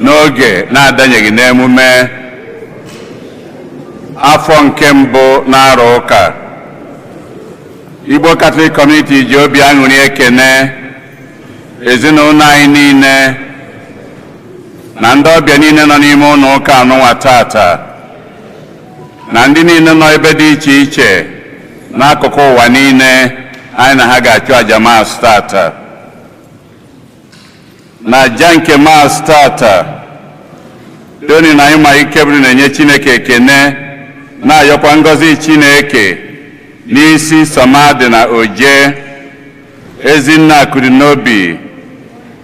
N'oge na-adanyeghị n'emume afọ nke mbụ na-arụ ụka, Igbo Catholic Community ji obi aṅụrị ekene ezinụlọ anyị niile na ndị ọbịa niile nọ n'ime ụlọ ụka anụnwa tata, na ndị niile nọ ebe dị iche iche n'akụkụ ụwa niile anyị na ha ga-achụ aja Mass tata. Na aja nke Mass tata, Tony na Ịma Ikebụrụ na-enye Chineke ekene, na-ayọkwa ngọzi Chineke n'isi Sọmadị na Oje, Ezinna Akụdịnobi,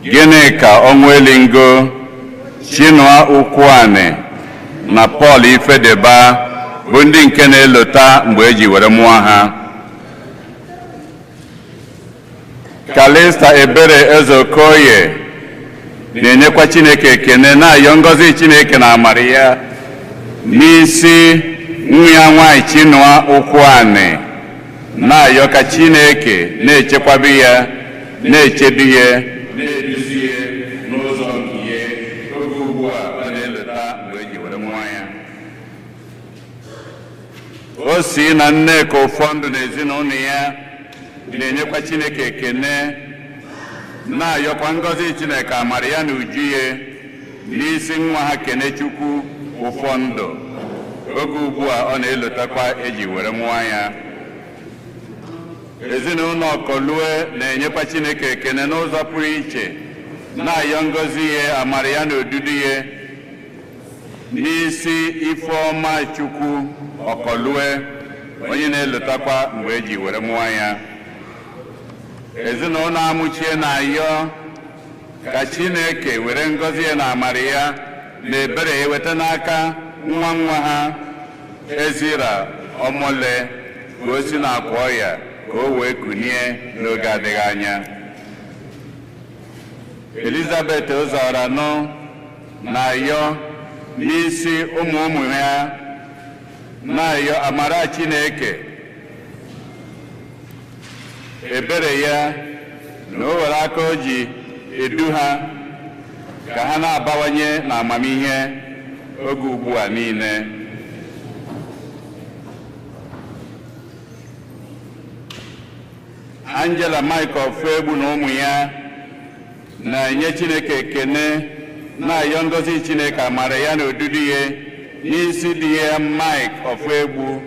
Gịnịka Ọnwụelingo, Chinua Ukwuani na Paul Ifedeba bụ ndị nke na-elota mgbe eji were mụọ ha. Kalista Ebere Ezeokoye na-enyekwa Chineke ekene, na-ayọ ngọzi Chineke na amara ya n'isi nwa ya nwaanyị Chinua Ukwuani, na-ayọ ka Chineke na-echekwaba ya, na-echedu ya, na-eduzi ya n'ụzọ nke ya oge ugbu a ọ na-elota mgbe eji were mụọ ya. O si na Nneka Ụfọndụ na ezinụlọ ya na-enyekwa Chineke ekene, na-ayọkwa ngọzi Chineke, amara ya na uju ya n'isi nwa ha Kenechukwu Ụfọndụ oge ugbu a ọ na-elotakwa eji were mụọ ya. Ezinụlọ Ọkọlue na-enyekwa Chineke ekene n'ụzọ pụrụ iche, na-ayọ ngọzi ya, amara ya na odudu ya n'isi Ifeọma Chukwu Ọkọlue, onye na-elotakwa mgbe eji were mụọ ya. Ezinụlọ Amụchie na-ayọ ka Chineke were ngọzi ya na amara ya na ebere ya weta n'aka nwa nwa ha Ezira Ọmọle, ka o si n'akwa ọya ka o wee kunie n'oge adịghị anya. Elizabeth Ụzọranụ na-ayọ n'isi ụmụ ụmụ ya, na-ayọ amara Chineke, ebere ya, na o were aka o ji edu ha ka ha na-abawanye n'amamihe oge ugbu a niile. Angela Michael Ofegbu na ụmụ ya na-enye Chineke ekene, na-ayọ ngọzi Chineke, amara ya na odudu ya n'isi di ya Mike Ofegbu,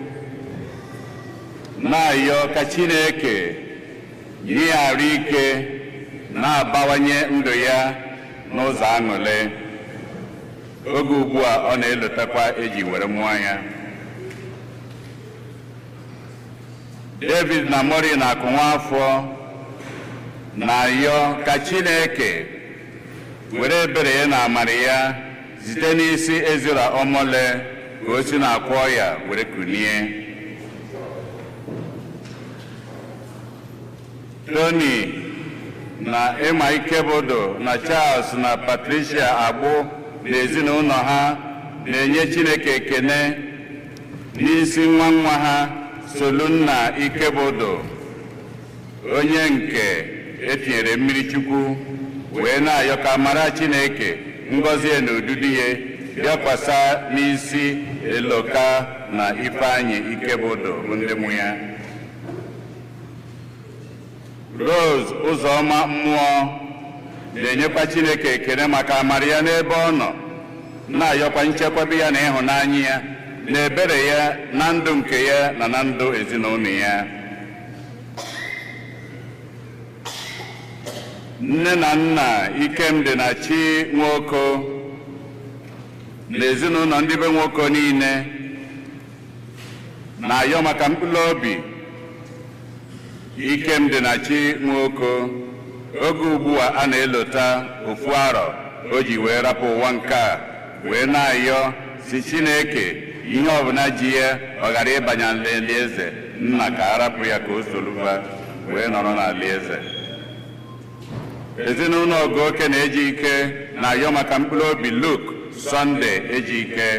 na-ayọ ka Chineke nye ya arụ ike, na-abawanye ndụ ya n'ụzọ aṅụrị oge ugbu a ọ na-elotakwa eji were mụọ ya. David na Maureen Akụnwafọ na-ayọ ka Chineke were ebere ya na amara ya site n'isi Ezra Ọmọle ka o si n'akwa ọya were kunie. Tony na Ịma Ikebodo na Charles na Patricia Agbụ na ezinụlọ ha na-enye Chineke ekene n'isi nwa nwa ha Solunna Ikebodo, onye nke etinyere mmiri Chukwu, wee na-ayọ ka amara Chineke, ngọzi na odudu ya bịakwasa n'isi Eloka na Ifeanyị Ikebodo bụ ndị mụ ya. Rose Ụzọma Mmụọ na-enyekwa Chineke ekele maka amara ya n'ebe ọ nọ, na-ayọkwa nchekwaba ya na ịhụnanya ya na ebere ya na ndụ nke ya na na ndụ ezinụlọ ya. Nne na nna Ikemdị na Chi Nwoko na ezinụlọ ndị be Nwoko niile na-ayọ maka mkpụrụ obi Ikemdị na Chi Nwoko oge ugbu a a na-elota ofu arọ o ji wee rapụ ụwa nke a, wee na-ayọ si Chineke ihe ọbụla ji ya ọ ghara ịbanye n'alaeze nna, ka a rapụ ya ka o soluba wee nọrọ n'alaeze. Ezinụlọ Ogoke na Ejike na-ayọ maka mkpụrụ obi Luke Sunday Ejike.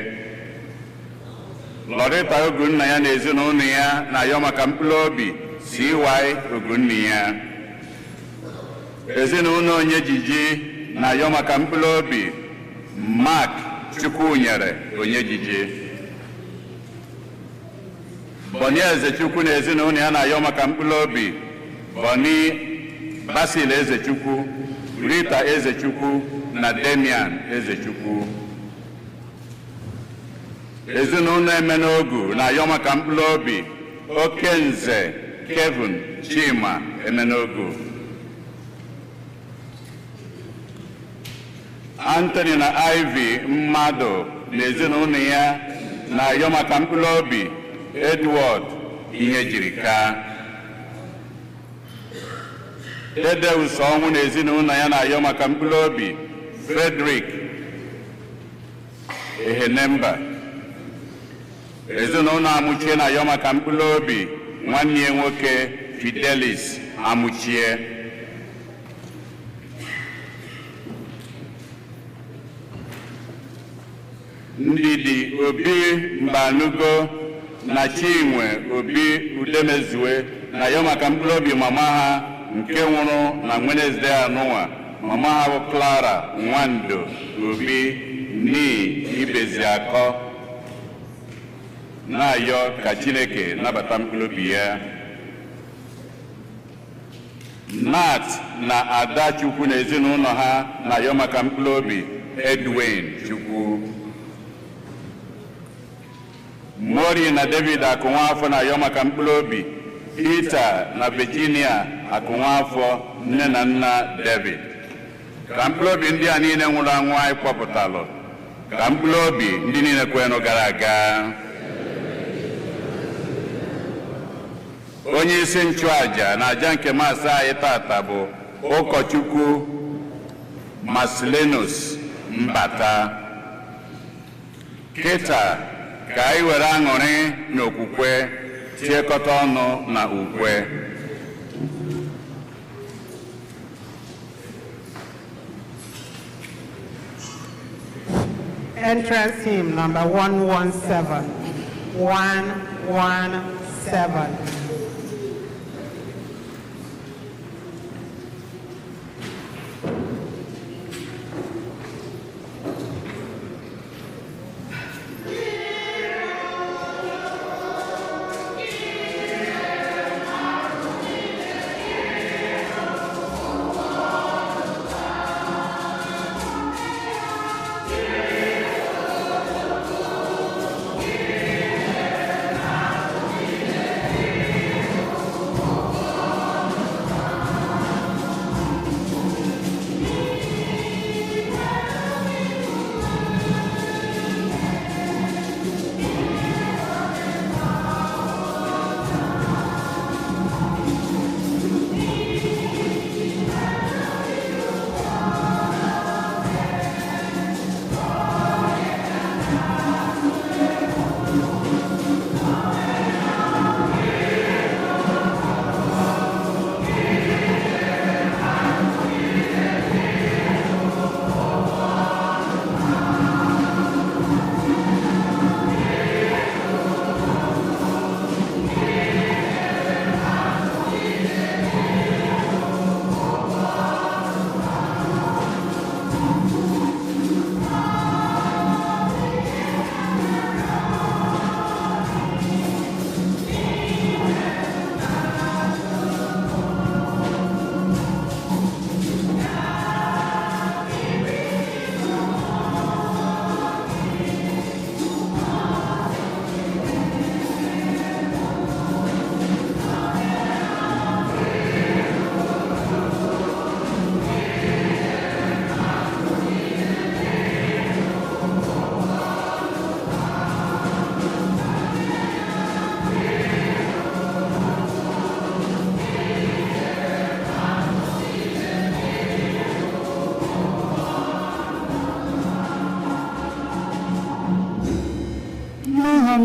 Loretta Ogunna ya na ezinụlọ ya na-ayọ maka mkpụrụ obi CY Ogunna ya. Ezinụlọ Onyejiji na-ayọ maka mkpụrụ obi Mark Chukwunyere Onyejiji. Boni Ezechukwu na ezinụlọ ya na-ayọ maka mkpụrụ obi Boni Basil Ezechukwu, Rita Ezechukwu na Damian Ezechukwu. Ezinụlọ Emenogu na-ayọ maka mkpụrụ obi Okenze Kevin Chima Emenogu. Anthony na Ivy Mmadụ na ezinụlọ ya na-ayọ maka mkpụrụ obi Edward Ihejirika. Dedeus Ọnwụ na ezinụlọ ya na-ayọ maka mkpụrụ obi Frederick Ehenemba. Ezinụlọ Amuchie na-ayọ maka mkpụrụ obi nwanne ya nwoke Fidelis Amuchie. Ndidi Obi Mbanugo na Chinwe Obi Udemezue na-ayọ maka mkpụrụ obi mama ha nke nwụrụ na Wednesday anụnwa. Mama ha bụ Clara Nwando Obi ni Ibeziakọ, na-ayọ ka Chineke nabata mkpụrụ obi ya. Nat na Ada Chukwu na ezinụlọ ha na-ayọ maka mkpụrụ obi Edwin Chukwu. Mori na David Akụnwafọ na-ayọ maka mkpụrụ obi Peter na Virginia Akụnwafọ, nne na nna David. Ka mkpụrụ obi ndị a niile nwụrụ anwụ anyị kpọpụtalụ, ka mkpụrụ obi ndị niile kwenụ gara aga. Onye isi nchụaja na aja nke maasị anyị tata bụ ụkọchukwu Marcellinus Mbata. Kịta ka anyị were aṅụrị na okwukwe tiekọta ọnụ na ukwe. Entrance hymn number 117. 117.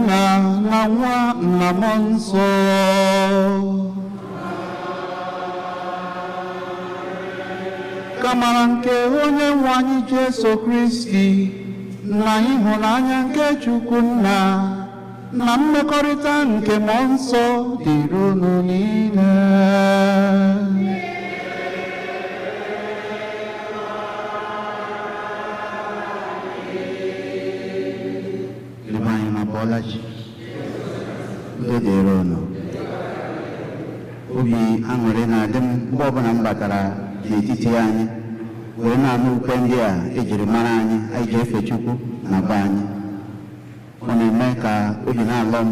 Na nwa na mmụọ nsọ. Ka amara nke onye nwe anyị Jesu Kristi na ịhụnanya nke Chukwu Nna na mmekọrịta nke mmụọ nsọ dịrị unu niile. Abọọla chi. Udo dịrị unu. Obi aṅụrị na-adị m mgbe ọbụla m batara n'etiti anyị wee na-anụ ukwe ndị a ejiri mara anyị anyị ji efe Chukwu na be anyị. Ọ na-eme ka obi na-alọ m.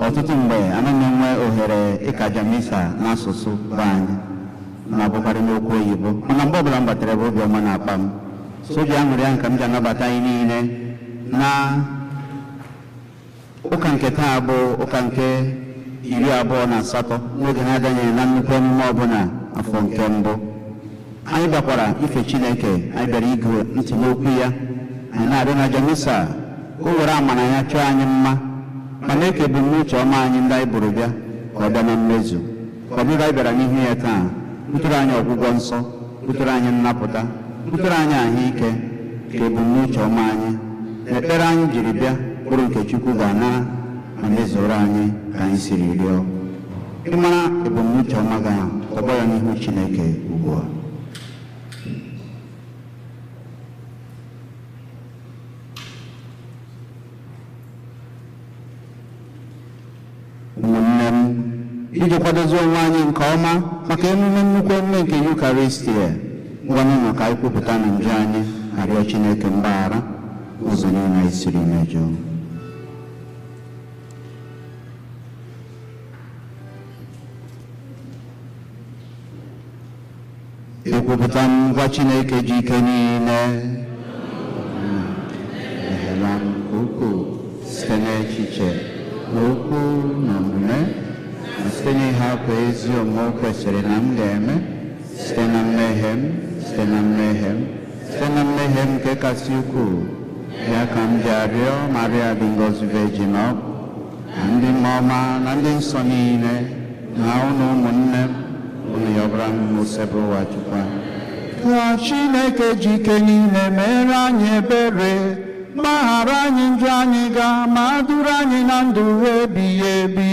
Ọtụtụ mgbe anaghị enwe ohere ịkaja misa n'asụsụ be anyị na-abụkarị n'okwu oyibo, mana mgbe ọbụla m batara ebe obiọma na-akpa m. So obi aṅụrị ahụ ka m ji anabata anyị niile na ụka nke taa bụ ụka nke 28 n'oge na-adanyeghị na nnukwu emume ọbụla afọ nke mbụ. Anyị bịakwara ife Chineke, anyị bịara ige ntị n'okwu ya. Anyị na-arịọ na Jamisa ka o were amara ya chọọ anyị mma ma mee ka ebumnuche ọma anyị ndị anyị buru bịa ka ọ bịa na mmezu. Ka ọbịbịa anyị bịara n'ihu ya taa butere anyị ọgwụgwọ nsọ, butere anyị nnapụta, butere anyị ahụike, ka ebumnuche ọma anyị na ekpere anyị jiri bịa bụrụ nke Chukwu ga-anara ma mezuoro anyị ka anyị siri rịọ. Ịmara ebumnuche ọma gị ahụ, tọgbọ ya n'ihu Chineke ugbu a. Ụmụnne m, iji kwadozi onwe anyị nke ọma maka emume nnukwu emume nke Yukaristia, ngwanụ ka anyị kwupụta na njọ anyị ma rịọ Chineke mgbaghara ụzọ niile anyị siri mejọọ. Ekwupụta m ngwa Chineke ji ike niile, emehiela m nke ukwuu site n'echiche na okwu na omume, na site n'ịhapụ ezi omume o kwesịrị na m ga-eme, site na mmehie m, site na mmehie m, site na mmehie m nke kasị ukwuu. Ya ka m ji arịọ Maria dị ngọzi Virgin ọ bụ, na ndị mmụọ ọma na ndị nsọ niile, na unu ụmụnne m, unu yọbara m n'osebụwa Chukwu anyị. Ka Chineke ji ike niile mere anyị ebere, gbaghara anyị njọ anyị ga ma duru anyị na ndụ ebighị ebi.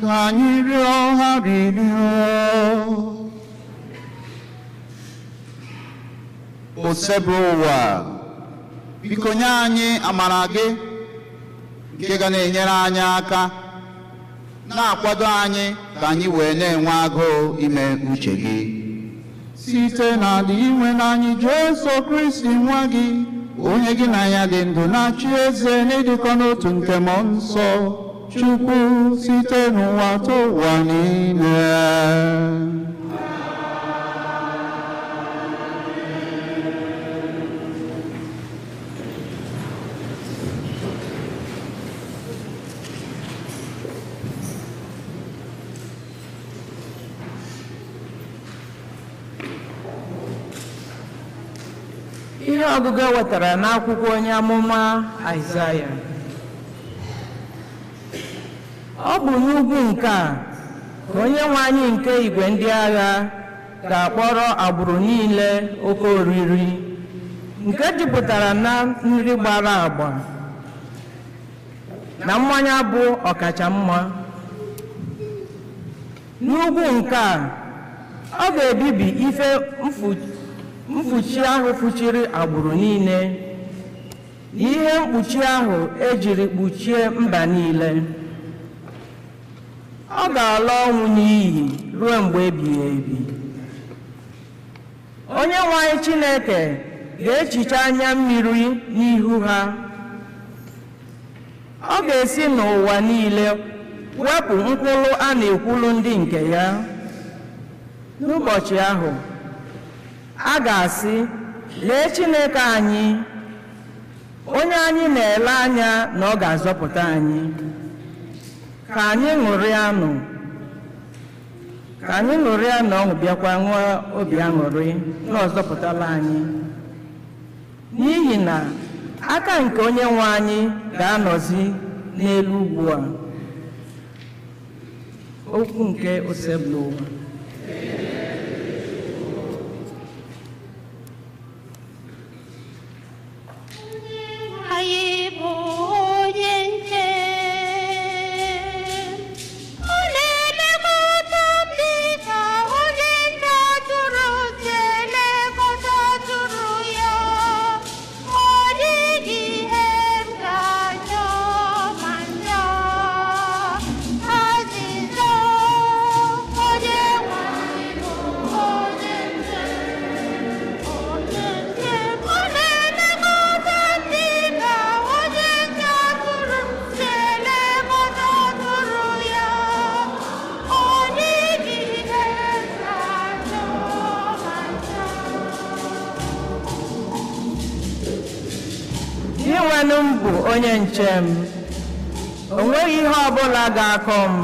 Ka anyị rịọ arịrịọ. Osebụrụwa, biko nye anyị amara gị nke ga na-enyere anyị aka, na-akwado anyị ka anyị wee na-enwe agụụ ime uche gị. Site n'ala inwe n'anyị Jesu Kristi nwa gị, onye gị na ya dị ndụ na-achị eze n'ịdịkọ n'otu nke Mmụọ Nsọ, Chukwu, site n'ụwa tụ ụwa niile. Ihe ọgụgụ e wetara n'akwụkwọ onye amụma Aịzaya. Ọ bụ n'ugwu nke a ka onye nwe anyị nke igwe ndị agha ga-akpọrọ agbụrụ niile oke oriri nke jupụtara na nri gbara agba na mmanya bụ ọkacha mma. N'ugwu nke a, ọ ga-ebibi ife mfuchi ahụ fụchiri agbụrụ niile na ihe mkpuchi ahụ ejiri kpuchie mba niile. Ọ ga-ala ọnwụ n'iyi ruo mgbe ebighị ebi. Onye nwe anyị Chineke ga-echicha anya mmiri n'ihu ha. Ọ ga-esi n'ụwa niile wepụ nkwulu a na-ekwulu ndị nke ya. N'ụbọchị ahụ, a ga-asị, lee Chineke anyị, onye anyị na-ele anya na ọ ga-azọpụta anyị. Ka anyị ṅụrịanụ, ka anyị ṅụrịa na ọṅụ bịakwa ṅụọ obi aṅụrị na ọ zọpụtala anyị. N'ihi na aka nke onye nwe anyị ga-anọzi n'elu ugwu a. Okwu nke Osebụlụwa. Anyị bụ onye nche. Ọ na-elekọta m dịka onye nche atụrụ si elekọta atụrụ ya. Ọ dịghị ihe m ga-achọ ma njọ. Azịza onye nwe anyị bụ onye nche. Onye nche ọ na-elekọta m dịka onye nche atụrụ si elekọta atụrụ ya. Ọ dịghị ihe m ga-achọ ma njọ. Inwenụ m bụ onye nche m, o nweghị ihe ọbụla ga-akọ m.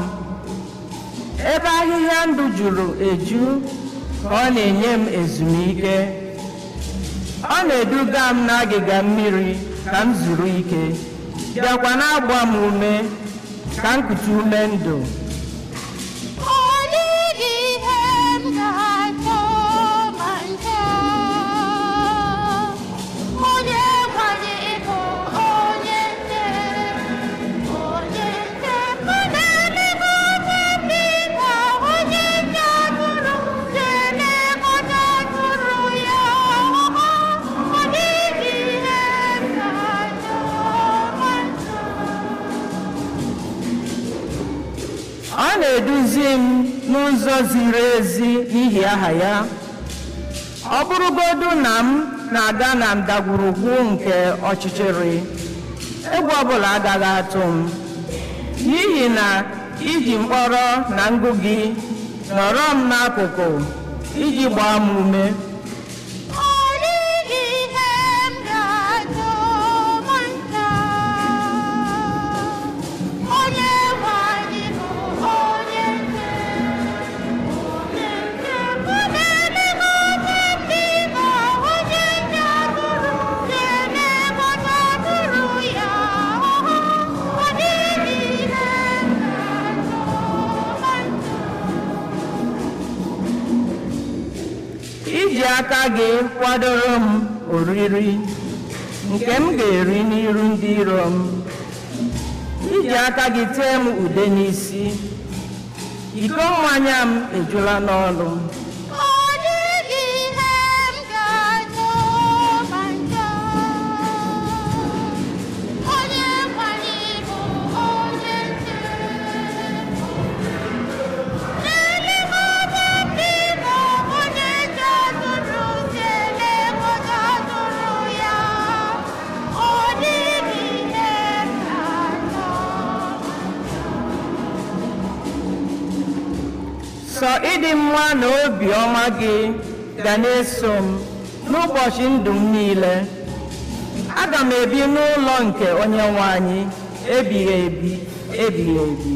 Ebe ahịhịa ndụ juru eju ka ọ na-enye m ezumike. Ọ na-eduga m n'agịga mmiri ka m zuru ike, bịakwa na-agba m ume ka m kute ume ndụ. Ọ dịghị ihe m ga-achọ ma njọ. Onye nwe anyị bụ onye nche. Onye nche ọ na-elekọta m dịka onye nche atụrụ si elekọta atụrụ ya. Ọ dịghị ihe m ga-achọ ma njọ. Ọ na-eduzi m n'ụzọ ziri ezi n'ihi aha ya. Ọ bụrụgodu na m na-aga na ndagwurugwu nke ọchịchịrị, egwu ọbụla agaghị atụ m, n'ihi na iji mkpọrọ na ngụ gị nọrọ m n'akụkụ iji gbaa m ume. Ọ dịghị ihe m ga-achọ ma ncha. Onye nwe anyị bụ onye nche. Onye nche ọ na-elekọta m dịka onye nche atụrụ si elekọta atụrụ ya. Ọ dịghị ihe m ga-achọ ma ncha. Iji aka gị kwadoro m oriri nke m ga-eri n'iru ndị iro m. Iji aka gị tee m ude n'isi, Iko mmanya m ejula n'ọlụ. Ọ dịghị ihe m ga-achọ ma ncha. Onye nwe anyị bụ onye nche. Na-elekọta m dịka onye nche atụrụ si elekọta atụrụ ya. Ọ dịghị ihe m ga-achọ. Sọ ịdị mma na obi ọma gị ga na-eso m n'ụbọchị ndụ m niile. Aga m ebi n'ụlọ nke Onyenwe anyị ebighị ebi ebighị ebi.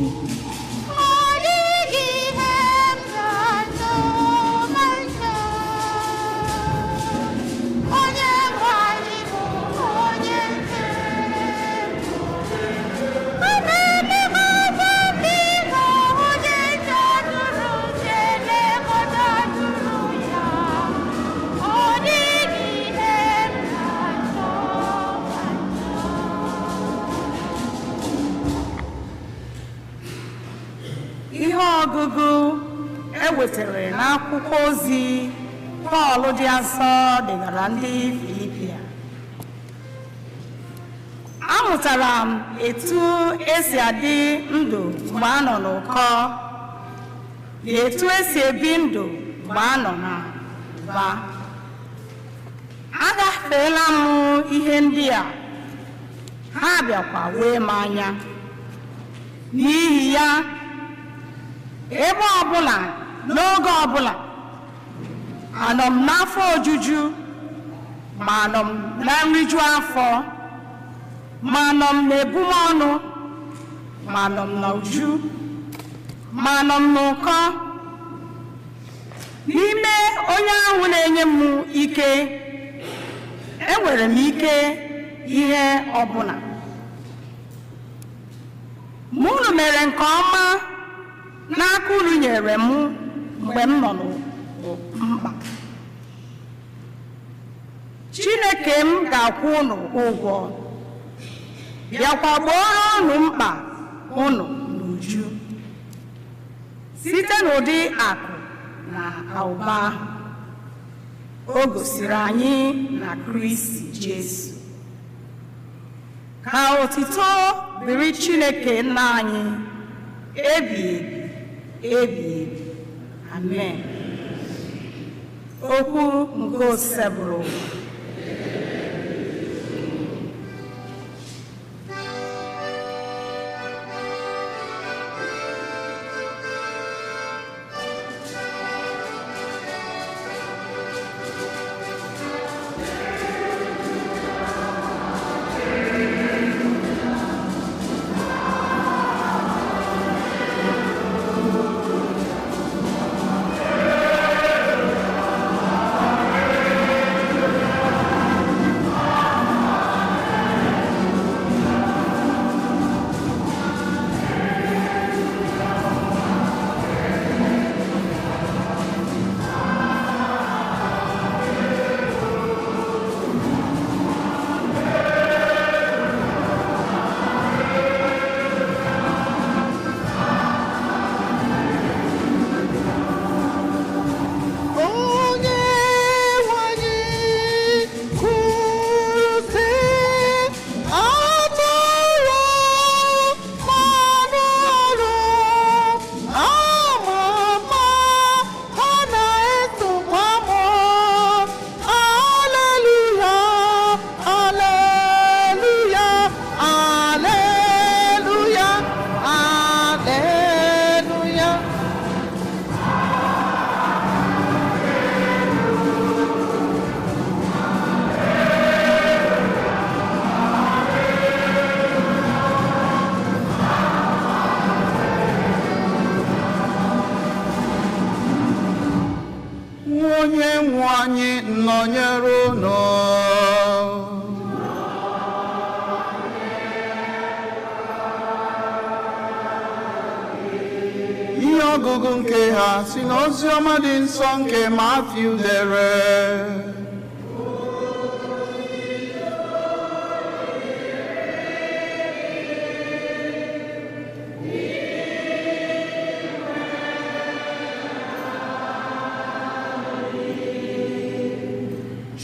Ọ dịghị ihe m ga-achọ ma ncha. Onye nwe anyị bụ onye nche. Ọ na-elekọta m dịka onye nche atụrụ si elekọta atụrụ ya. Ọ dịghị ihe m ga-achọ ma ncha. Ihe ọgụgụ e wetara n'akwụkwọ ozi Pọl dị asọ degara ndị Filipia. Amụtara m etu esi adị ndụ mgbe a nọ n'ụkọ na etu esi ebi ndụ mgbe a nọ na ụba. Agafeela m ihe ndị a, ha bịakwa wee m anya. N'ihi ya, ebe ọbụla n'oge ọbụla, anọ m n'afọ ojuju ma anọ m na nriju afọ, ma anọ m n'ebumọnụ ma anọ m n'uju, ma anọ m n'ụkọ. N'ime onye ahụ na-enye m ike, enwere m ike ihe ọbụla. Ma unu mere nke ọma n'aka unu nyere m mgbe m nọ mkpa. Chineke m ga-akwụ unu ụgwọ, bịakwa gbooro unu mkpa unu n'uju site n'ụdị akụ na ụba o gosiri anyị na Kristi Jesu. Ka otito dịrị Chineke nna anyị ebighị ebi ebighị ebi. Amen. Okwu nke Osebụrụ. Onye nwe anyị kwuru sị, atụrụ mmanụ ọrụ ama ama ha na-esokwa m. Aleluya, aleluya, aleluya, aleluya. Onye nwe anyị nọnyere unu. Ihe ọgụgụ nke ha si n'ozi ọma dị nsọ nke Matiu dere.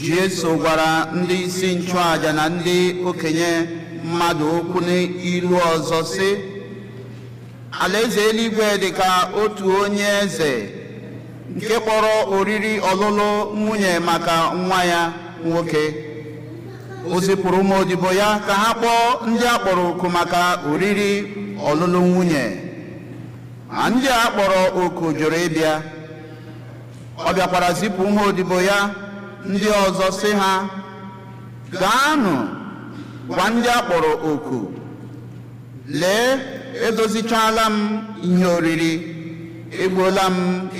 Jesu gwara ndị isi nchụaja na ndị okenye mmadụ okwu n'ilu ọzọ sị, alaeze eluigwe dị ka otu onye eze nke kpọrọ oriri ọlụlụ nwunye maka nwa ya nwoke. O zipụrụ ụmụ odibo ya ka ha kpọọ ndị a kpọrọ oku maka oriri ọlụlụ nwunye. Ma ndị a kpọrọ oku jụrụ ịbịa. Ọ bịakwara zipụ ụmụ odibo ya ndị ọzọ sị ha, gaanụ gwa ndị a kpọrọ oku, lee, edozichala m ihe oriri, egbuola m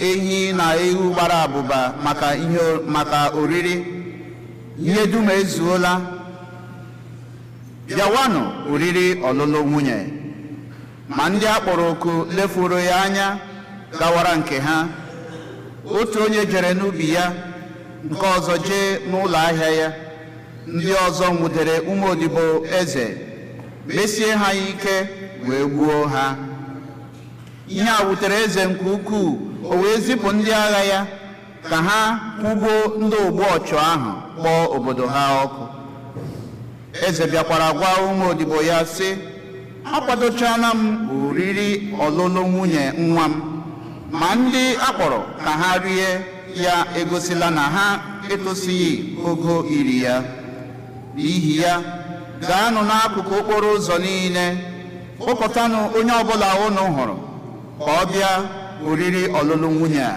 ehi na ewu gbara abụba maka oriri, ihe dum ezuola, bịawanụ oriri ọlụlụ nwunye. Ma ndị a kpọrọ oku lefuru ya anya gawara nke ha. Otu onye jere n'ubi ya, nke ọzọ jee n'ụlọ ahịa ya. Ndị ọzọ nwudere ụmụ odibo eze, mesie ha ike wee gbuo ha. Ihe a wutere eze nke ukwuu, o wee zipụ ndị agha ya ka ha kwụgbuo ndị ogbu ọchụ ahụ, kpọọ obodo ha ọkụ. Eze bịakwara gwa ụmụ odibo ya sị, akwadochala m oriri ọlụlụ nwunye nwa m, ma ndị akpọrọ ka ha rie ya egosila na ha etosighị ogo iri ya. N'ihi ya, gaanụ n'akụkụ okporo ụzọ niile, kpọkọtanụ onye ọbụla unu hụrụ ka ọ bịa oriri ọlụlụ nwunye a.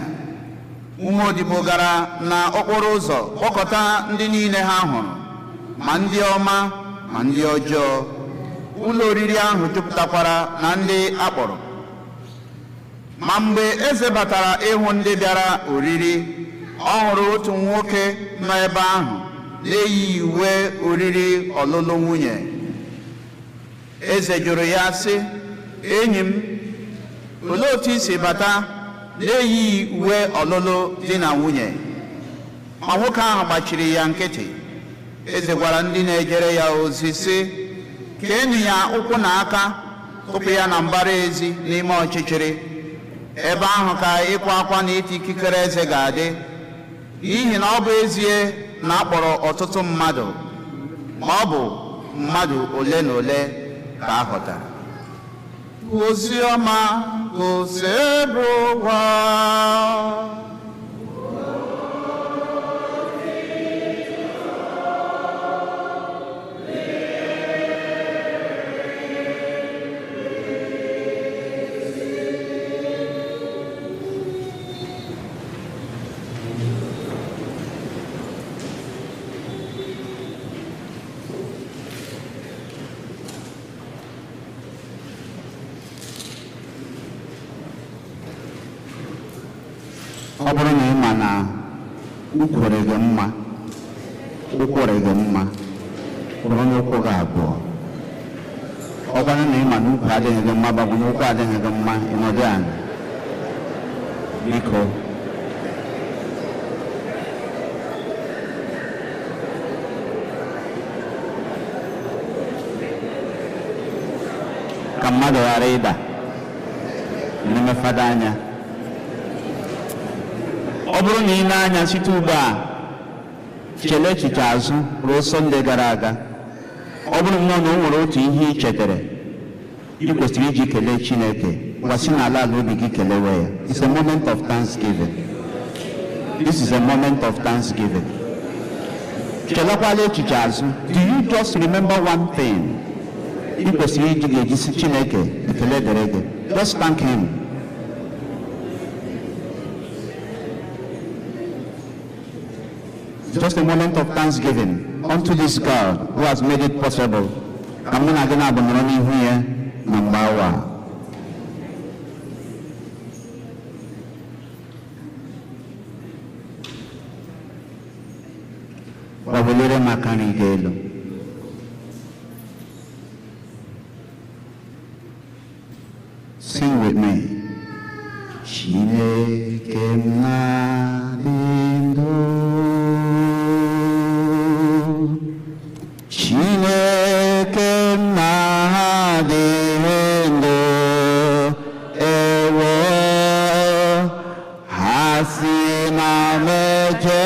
Ụmụ odibo gara na okporo ụzọ kpọkọta ndị niile ha hụrụ, ma ndị ọma ma ndị ọjọọ. Ụlọ oriri ahụ jupụtakwara na ndị akpọrọ. Ma mgbe eze batara ịhụ ndị bịara oriri, ọ hụrụ otu nwoke nọ ebe ahụ na-eyi uwe oriri ọlụlụ nwunye. Eze jụrụ ya sị, enyi m, olee otu i si bata na-eyi uwe ọlụlụ di na nwunye? Ma nwoke ahụ gbachiri ya nkịtị. Eze gwara ndị na-ejere ya ozi sị, keenụ ya ụkwụ na aka, tụpụ ya na mbara ezi n'ime ọchịchịrị. Ebe ahụ ka ịkwa akwa na iti ikikere eze ga-adị, n'ihi na ọ bụ ezie na a kpọrọ ọtụtụ mmadụ, ma ọ bụ mmadụ ole na ole ka a họtara. Ozi ọma Osebụrụwa. Ọ bụrụ na ị ma na ukwere gị mma, ụkwụrụ gị mma, kwụrụ n'ụkwụ gị abụọ. Ọ bụrụ na ị ma na ukwu adịghị gị mma, gbagwo n'ụkwụ adịghị gị mma, ị nọdụ ala. Biko. Ka mmadụ ghara ịda n'ime fada anya. Ọ bụrụ na ị na-anya site ugbu a chele echiche azụ ruo Sọnde gara aga, ọ bụrụ nnọọ na o nwere otu ihe ị chetara ị kwesịrị iji kelee Chineke, gwasị n'ala ala obi gị kelewe ya. It's a moment of thanksgiving. This is a moment of thanksgiving. Chelekwala echiche azụ. Do you just remember one thing ị kwesịrị iji ga-ejisi Chineke ekele dịrị gị? Just thank him. Just a moment of thanksgiving unto this God who has made it possible. Ka mụ na gị na-abụ nọrọ n'ihu ya na mgbe awa a. Gbawelere m aka nri gị elu. Sing with me. Chineke m na-adị ndụ. Chineke m na-adị ndụ. Ewo, ha si na m eje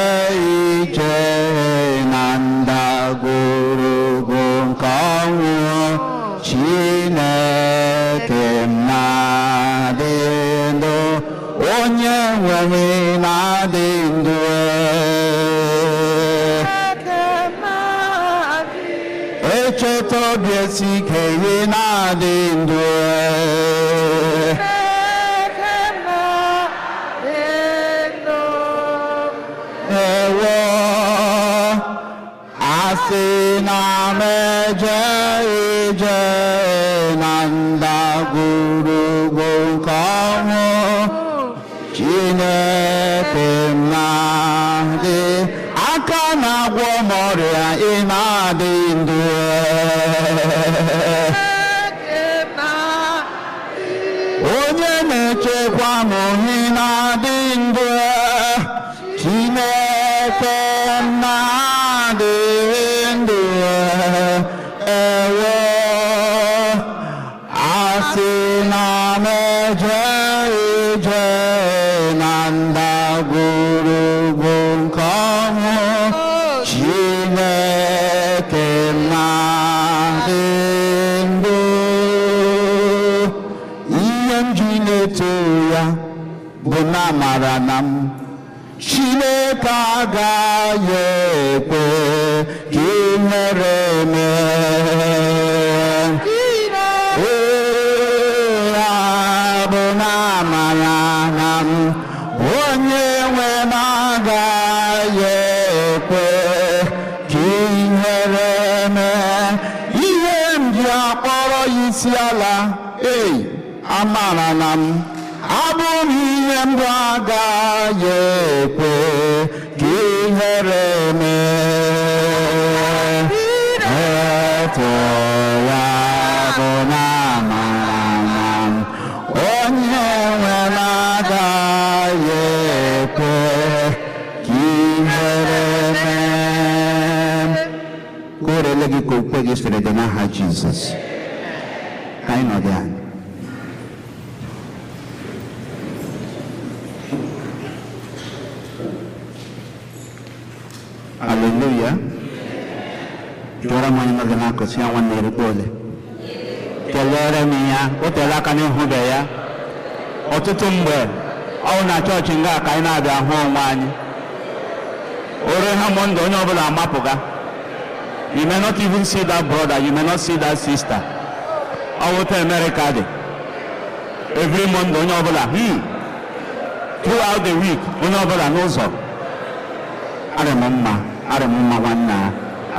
ije. esi ike ị na-adị ndụ. Ewo, asị na m eje ije na ndagwurugwu nke ọnwụ, Chineke m na-adị, aka na-agwọ m ọrịa ị na-adị ndụ. Onye na-echekwa m ị na-adị ndụ. Chineke m na-adị ndụ. Ewo, asị na m eje ije na ndagwurugwu nke ọnwụ, Chineke m na-adị ndụ. Ihe m ji na-eto ya bụ na amara na m Chineke agaghị ekwe ka ihere mee. Ee, abụ na amara na m onye nwe m agaghị ekwe ka ihere mee. Ihe m ji akpọrọ ya isi ala, ei, amara na m abụ m ihe mbụ agaghị ekwe ka ihere mee. Eto ya bụ na amara na m onye nwe m agaghị ekwe ka ihere mee. Ka o rele gị ka okwukwe gị siri dị n'aha Jizọs. Ka anyị nọdụ anyị. Hallelujah. Jụọrọ m onye nọ gị n'akụkụ ya nwanne erikpo ole. Kelere m ya, o tere aka n'ịhụbe ya. Ọtụtụ mgbe ọ bụ na chọọchị nga ka anyị na-abịa hụ onwe anyị. Ore ha Mọnde onye ọbụla amapụga. You may not even see that brother, you may not see that sister. Ọ bụ otu America dị. Every Monday onye ọbụla, throughout the week onye ọbụla n'ụzọ. Arị m mma, arị m mma nwanne a,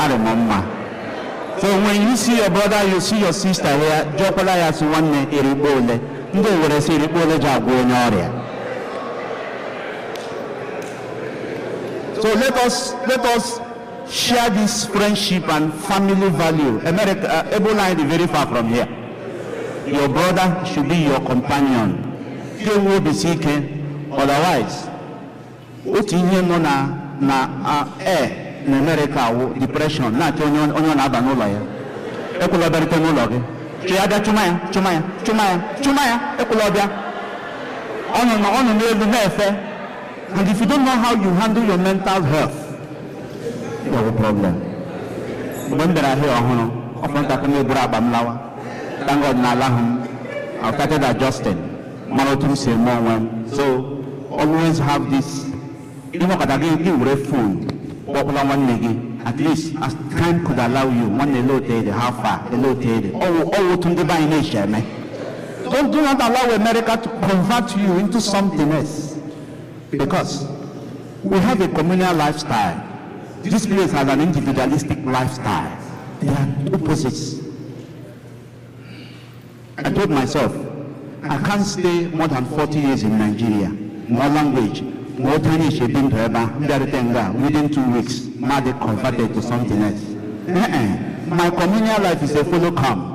arị m mma. So when you see your brother, you see your sister here, jụọkwala ya sị nwanne erikpo ole. Ndị Owere sị erikpo ole ji agwọ onye ọrịa. So let us share this friendship and family value. America, Ebola is very far from here. Your brother should be your companion. He will be sick, otherwise, otu ihe nọ na air na America wụ depression na-achọ onye ọ na-aba n'ụlọ ya. Ekwela ọbịarute n'ụlọ gị. Chụ ya bịa chụma ya, chụma ya, chụma ya, chụma ya, ekwela ọbịa. Ọ nọ n'elu na-efe. And if you don't know how you handle your mental health, you have a problem. Mgbe m bịara ahịa ọhụrụ, ọ fọrọ ntakịrị m eburu akpa m lawa. Thank God na ala hụ m. I started adjusting. Mara otu m si eme onwe m. So always have this. Ịnọkọta gị were phone kpọkwala nwanne gị. At least as time could allow you, nwanne ele otu ede, how far, ele otu ede. Ọwụ otu ndị be anyị na-eche eme. Do not allow America to convert you into something else. Because we have a communal lifestyle. This place has an individualistic lifestyle. They are opposites. I told myself, I can't stay more than 40 years in Nigeria. More language, more Chinese within 2 weeks, they converted to something else. My communal life is a follow come.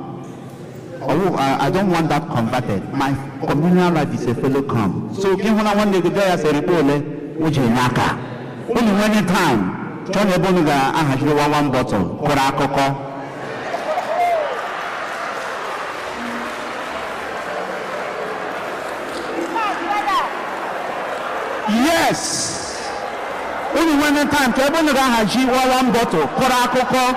Oh, I don't want that converted. My communal life is a fellow come. So, give one day the say repole, which is naka. Only one time, John Ebonuga ahajiri one bottle, kora akoko. Yes. Only one time, Ebonuga ahajiri one bottle, kora akoko.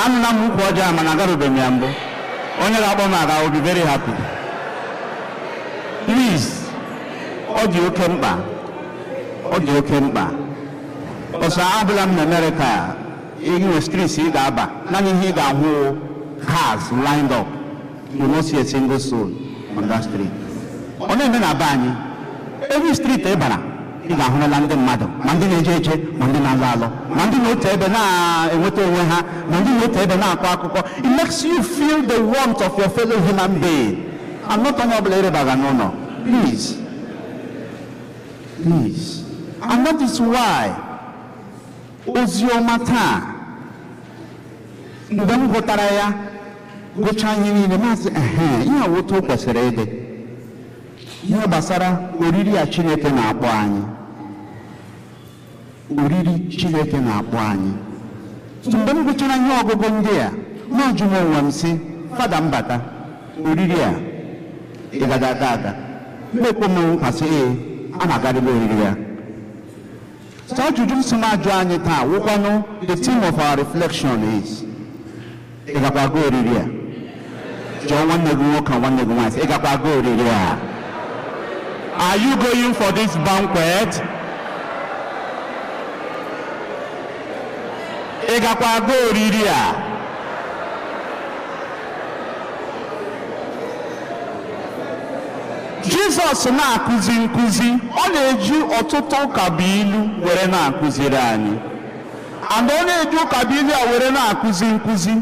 Anụla m ukwu ọjọọ mana agarubeghị m ya mbụ. Onye ga-akpọ m aga, I will be very happy. Ọ dị oke mkpa. Ọ dị oke mkpa. Ọsọ abụla m na Amerịka, inwe streets ị ga-aba, naanị ihe ị ga-ahụ cars lined up. You will not see a single soul on that street. Ọ na-eme na be anyị, every street ị bara, ị ga-ahụrụla ndị mmadụ, ma ndị na-eje eje, ma ndị na-alụ alụ, ma ndị na-otu ebe na-enweta onwe ha, ma ndị na-otu ebe na-akọ akụkọ. It makes you feel the warmth of your fellow human being. And not onye ọbụla erebaga n'ụlọ. Please. Please. And that is why ozi ọma taa, mgbe m gụtara ya, gụchaa ihe niile, maazị ehe, ihe a otu o kwesịrị ịdị. Ihe gbasara oriri a Chineke na-akpọ anyị. Oriri Chineke na-akpọ anyị. Mgbe m gụchara ihe ọgụgụ ndị a, na-ajụ m onwe m sị, Fada mbata, oriri a, ị gada aga aga? Mmekwu m nkwa sị, ee, a na-agarịla oriri ya. So ajụjụ m sị m ajụ anyị taa, wụkwanụ the theme of our reflection is, ị gakwa aga oriri a? Jụọ nwanne gị nwoke na nwanne gị nwaanyị sị, ị gakwa aga oriri a? Are you going for this banquet? Ị gakwa aga oriri a? Jizọs na-akụzi nkụzi, ọ na-eji ọtụtụ ụkabụilu were na-akụziri anyị. And ọ na-eji ụkabụilu a were na-akụzi nkụzi,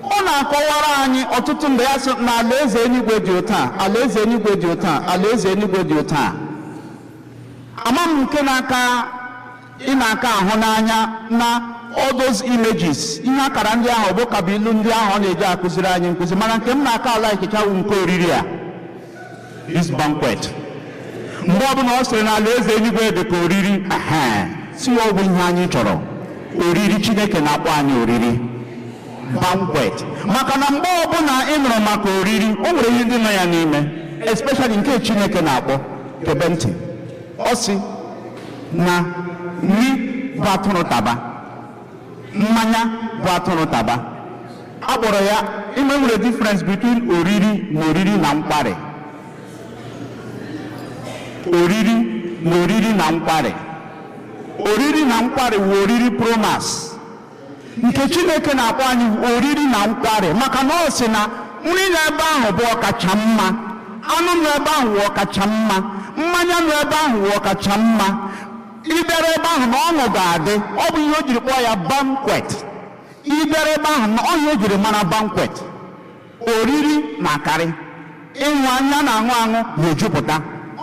ọ na-akọwara anyị ọtụtụ mgbe ya sị na alaeze eluigwe dị otu a, alaeze eluigwe dị otu a, alaeze eluigwe dị otu a. Ama m nke na-aka ị na-aka ahụ n'anya na all those images, ihe akara ndị ahụ bụ ụkabụilu ndị ahụ ọ na-eji akụziri anyị nkụzi, mana nke m na-aka ala ikichawu nke oriri a, this banquet. Mgbe ọbụla ọ sịrị na alaeze eluigwe dị ka oriri, si ya ọ bụ ihe anyị chọrọ. Oriri Chineke na-akpọ anyị oriri. Banquet. Maka na mgbe ọbụla ị nụrụ maka oriri, o nwere ihe ndị nọ ya n'ime, especially nke Chineke na-akpọ. Gebe ntị. Ọ sị na nri bụ atụrụ taba, mmanya bụ atụrụ taba. A kpọrọ ya, ime nwere difference between oriri na oriri na mkparị. Oriri na oriri na mkparị. Oriri na mkparị wụ oriri promas. Nke Chineke na-akpọ anyị oriri na mkparị, maka na ọ sị na nri n'ebe ahụ bụ ọkacha mma, anụ n'ebe ahụ wụ ọkacha mma, mmanya n'ebe ahụ wụ ọkacha mma. Ịbịara ebe ahụ na ọṅụ ga-adị. Ọ bụ ihe o jiri kpọọ ya banquet. Ịbịara ebe ahụ na ọhịa o jiri mara banquet. Oriri na-akarị, ịṅụ anya na-aṅụ aṅụ na-ejupụta,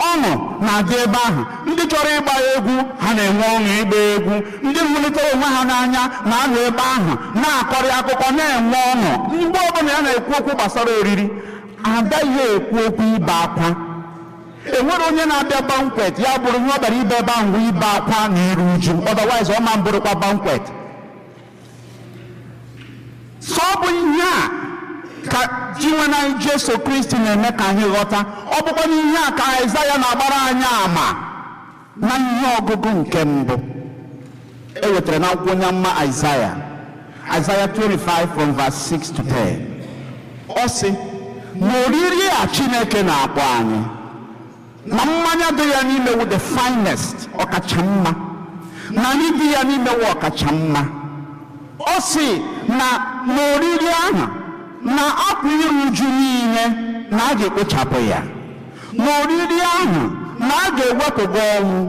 ọṅụ na-adị ebe ahụ. Ndị chọrọ ịgba egwu ha na-enwe ọṅụ ịgba egwu, ndị nwelitere onwe ha n'anya na-anọ ebe ahụ na-akọrị akụkọ na-enwe ọṅụ. Mgbe ọbụla ya na-ekwu okwu gbasara oriri, agaghị ekwu okwu ibe akwa. Enwere onye na-abịa banquet ya bụrụ ihe ọ bịara ibe ebe ahụ ibe akwa na iru uju, otherwise ọ ma mbụrụkwa banquet. So ọ bụ ihe a ka Dinwenụ anyị Jesu Kristi na-eme ka anyị ghọta. Ọ bụkwa n'ihe a ka Aịzaya na-agbara anyị ama na ihe ọgụgụ nke mbụ e wetara n'akwụkwọ onye amụma Aịzaya, Aịzaya 25 from verse 6 to 10. Ọ sị na oriri a Chineke na-akpọ anyị, na mmanya dị ya n'ime wụ the finest, ọkacha mma, na nri dị ya n'ime wụ ọkacha mma. Ọ sị na n'oriri ahụ na akwa iru uju niile na a ga-ekpochapụ ya, n'oriri ahụ na a ga-ewepụga ọnwụ,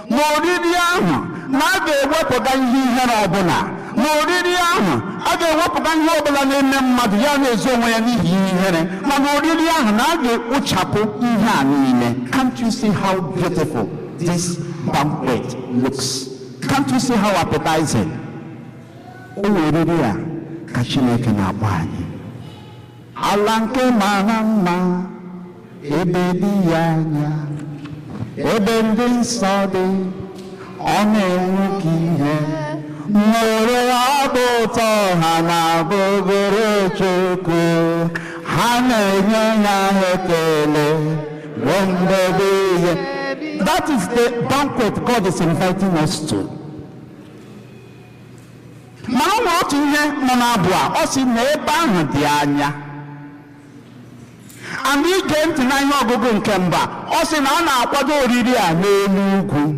n'oriri ahụ na a ga-ewepụga ihe ihere ọbụla, n'oriri ahụ a ga-ewepụga ihe ọbụla na-eme mmadụ ya na-ezo onwe ya n'ihi ihe ihere, ma n'oriri ahụ na a ga-ekpochapụ ihe a niile. Can't you see how beautiful this banquet looks? Can't you see how appetizing? Ụlọ oriri a ka Chineke na-akpọ anyị. Ala nke mara mma, ebe dị ya anya, ebe ndị nsọ dị, ọ na-enwu ka ihe. Nwere abụ ụtọ ha na-abụgoro Chukwu, ha na-enye ya ekele ruo mgbe ebighị. That is the banquet God is inviting us to. Mana ọ nwere otu ihe nọ n'abụ a, ọ sị na ebe ahụ dị anya. And ige ntị na ihe ọgụgụ nke mba, ọ sị na a na-akwado oriri a n'elu ugwu.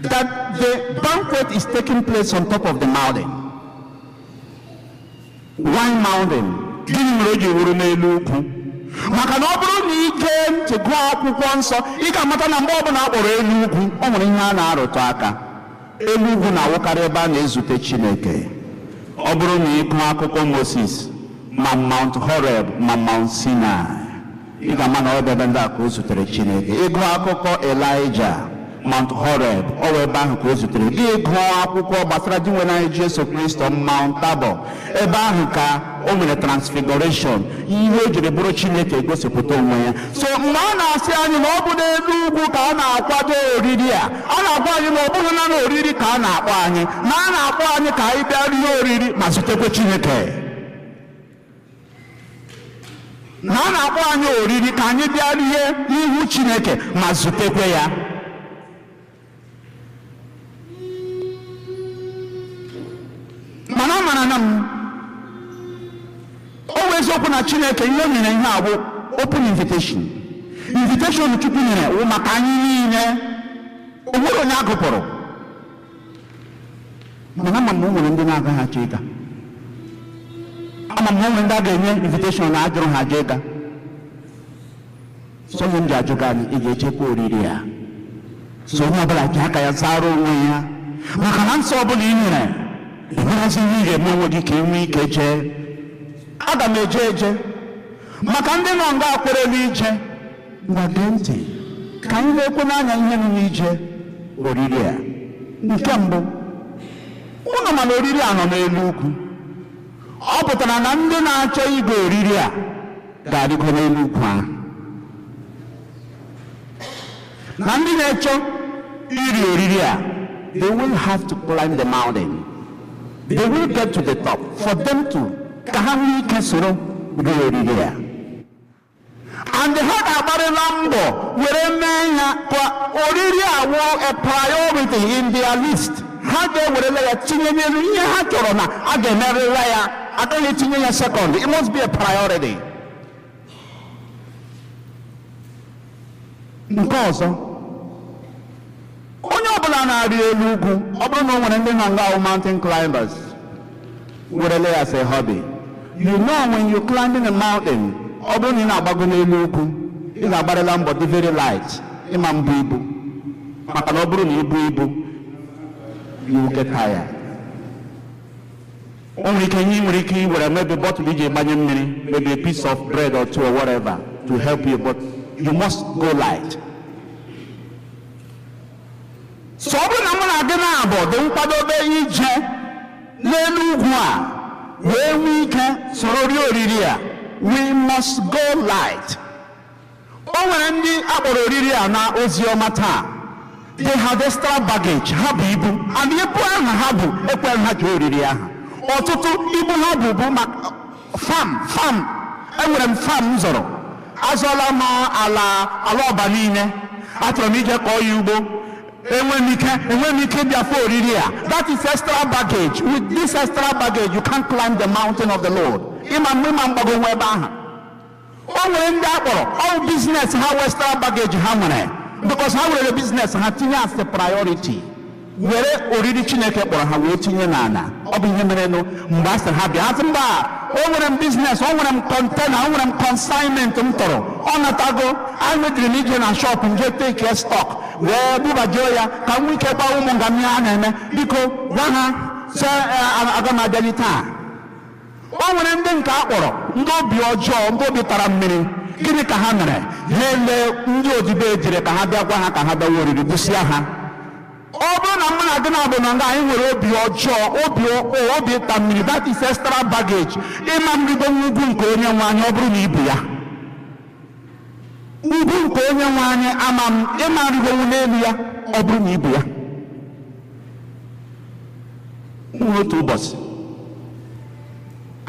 That the banquet is taking place on top of the mountain. Why mountain? Gịnị mere o ji wuru n'elu ugwu? Maka na ọ bụrụ na ị gee ntị gụọ akwụkwọ nsọ, ị ga-amata na mgbe ọbụla a kpọrọ elu ugwu, ọ nwere ihe a na-arụtụ aka. Elu ugwu na-awụkarị ebe a na-ezute Chineke. Ọ bụrụ na ị gụọ akụkọ Moses, ma Mount Horeb ma Mount Sinai, ị ga-ama na ọ bụ ebe ndị a ka o zutere Chineke. Ịgụ akụkọ Elijah, Mount Horeb, ọ bụ ebe ahụ ka o zutere. Gị gụọ akwụkwọ gbasara Dinwenụ anyị Jesu Kristo, Mount Tabor, ebe ahụ ka o nwere transfiguration, ihe o jiri bụrụ Chineke gosipụta onwe ya. So mgbe a na-asị anyị na ọ bụ n'elu ugwu ka a na-akwado oriri a, a na-agwa anyị na ọ bụghị naanị oriri ka a na-akpọ anyị, na a na-akpọ anyị ka anyị bịa rie oriri ma zutekwa Chineke. Na a na-akpọ anyị oriri ka anyị bịa rie n'ihu Chineke ma zutekwe ya. Mana amara na m o wee eziokwu na Chineke ihe o nyere ihe a bụ open invitation. Invitation Chukwu nyere wụ maka anyị niile, o nwere onye agụpụrụ. Mana ama m na o nwere ndị na-agaghị achọ ịga. Ama m na o nwere ndị a ga-enye invitation na ajụrụ ha ajọ ịga. So onye m ji ajụ gị anyị, ị ga-echekwa oriri ya. So onye ọbụla ji aka ya zara onwe ya, maka na nsọ ọbụla ị nyere, enweghịzi ihe ị ga-eme onwe gị ka ị nwee ike jee. Aga m eje eje maka ndị nọ nga akwerela ije. Ngwa gee ntị ka anyị na-ekwe n'anya ihe nọ n'ije oriri a. Nke mbụ, ụnụ ma na oriri a nọ n'elu ugwu. Ọ pụtara na ndị na-achọ ịga oriri a ga-arịgo n'elu ugwu ahụ. Na ndị na-achọ iri oriri a, they will have to climb the mountain. They will get to the top for them to ka ha nwee ike soro rie oriri a. And ha ga-agbarịla mbọ were mee ya ka oriri a wụ a priority in their list. Ha ga-ewerela ya tinye n'elu ihe ha chọrọ na a ga-emerịla ya, agaghị etinye ya second. It must be a priority. Nke ọzọ, onye ọbụla na-arị elu ugwu, ọ bụrụ na o nwere ndị nọ nga ahụ mountain climbers, werele ya as a hobby. You know when you're climbing a mountain, ọ bụrụ na ị na-agbago n'elu ugwu, ị ga-agbarịla mbọ dị very light, ịma mbụ ibu. Maka na ọ bụrụ na ibu ibu, you will get tired. O nwere ike ihe ị nwere ike iwere maybe bottle iji gbanye mmiri, maybe a piece of bread or two or whatever to help you, but you must go light. So ọ bụrụ na mụ na gị na-abụ dị nkwadobe ije n'elu ugwu a wee nwee ike soro rie oriri a, we must go light. O nwere ndị akpọrọ oriri a na ozi ọma taa. They have extra baggage, ha bụ ibu, and ibu ahụ ha bụ ekweghị ha jee oriri ahụ. Ọtụtụ ibu ha bụ bụ maka farm, enwere m farm m zọrọ, azọla m ala ala ọba niile, achọrọ m ije kọọ ya ugbo. Enwe m ike ịbịa fụ oriri a. That is extra baggage. With this extra baggage, you can't climb the mountain of the Lord. Ịma mgbago nwa ebe ahụ. O nwere ndị akpọrọ all business ha wee extra baggage ha nwere, because ha were business ha tinye as a priority, were oriri Chineke kpọrọ ha wee tinye n'ala. Ọ bụ ihe merenụ mgbe a sịrị ha bịa, ha sị mba, o nwere m business, o nwere m container, o nwere m consignment m tọrọ, ọ natago, anwedịrị m ije na shop nje take stock wee bubajuo ya ka m nwee ike gbawa ụmụ nga m ihe a na-eme, biko gwa ha sị aga m abịali taa. O nwere ndị nke a kpọrọ ndị obi ọjọọ, ndị obi tara mmiri. Gịnị ka ha mere? Ha ele ndị odibo ejire ka ha bịa gwa ha ka ha bịawa oriri, gbusịa ha. Ọ bụrụ na mụ na gị na-abụ na nga anyị nwere obi ọjọọ, obi ịta mmiri, that is extra baggage. Ịma mrigo n'ugwu nke onye nwe anyị ọ bụrụ na ibu ya. Ugwu nke onye nwe anyị ama m ịma nrigonwu n'elu ya ọ bụrụ na ibu ya. Nwere otu ụbọchị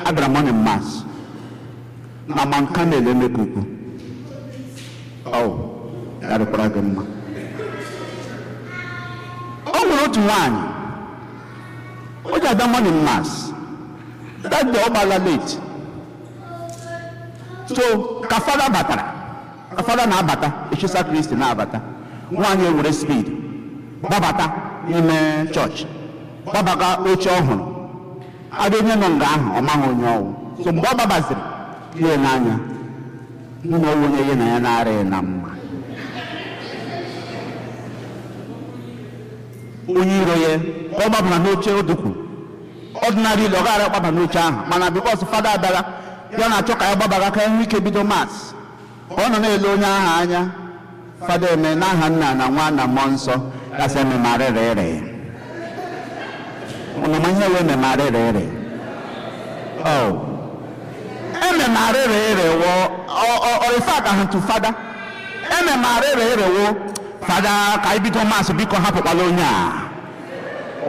agara morning mass na Mount Carmel Emeka Ukwu. Ọ ya dịkwara gị mma. O nwere otu nwaanyị o ji abịa morning mass. That day ọ gbala late. So ka fada batara, ka fada na-abata, echisa Kristi na-abata, nwaanyị ewere speed gbabata n'ime chọọchị, gbabaga oche ọhụrụ. Abịa onye nọ nga ahụ, ọ maghị onye ọwụ. So mgbe ọ gbabaziri ihe n'anya, nna ọwụ onye ya na ya na-arịghị na mma. Onye iro ya ka ọ gbabara n'oche odukwu. Ordinary ọ gaghara agbaba n'oche ahụ, mana because fada abịara, ya na-achọ ka ya gbabaga ka ya nwee ike bido mass. Ka ọ nọ na-ele onye ahụ anya, fada eme n'aha nna na nwa na mmụọ nsọ, ya sị ememarịrịrị. Unu ma ihe wee ememarịrịrị? Oh. Ememarịrịrị wụ ọrịfa ka ha tu fada. Ememarịrịrị wụ fada ka anyị bido mass, biko hapụkwala onye a.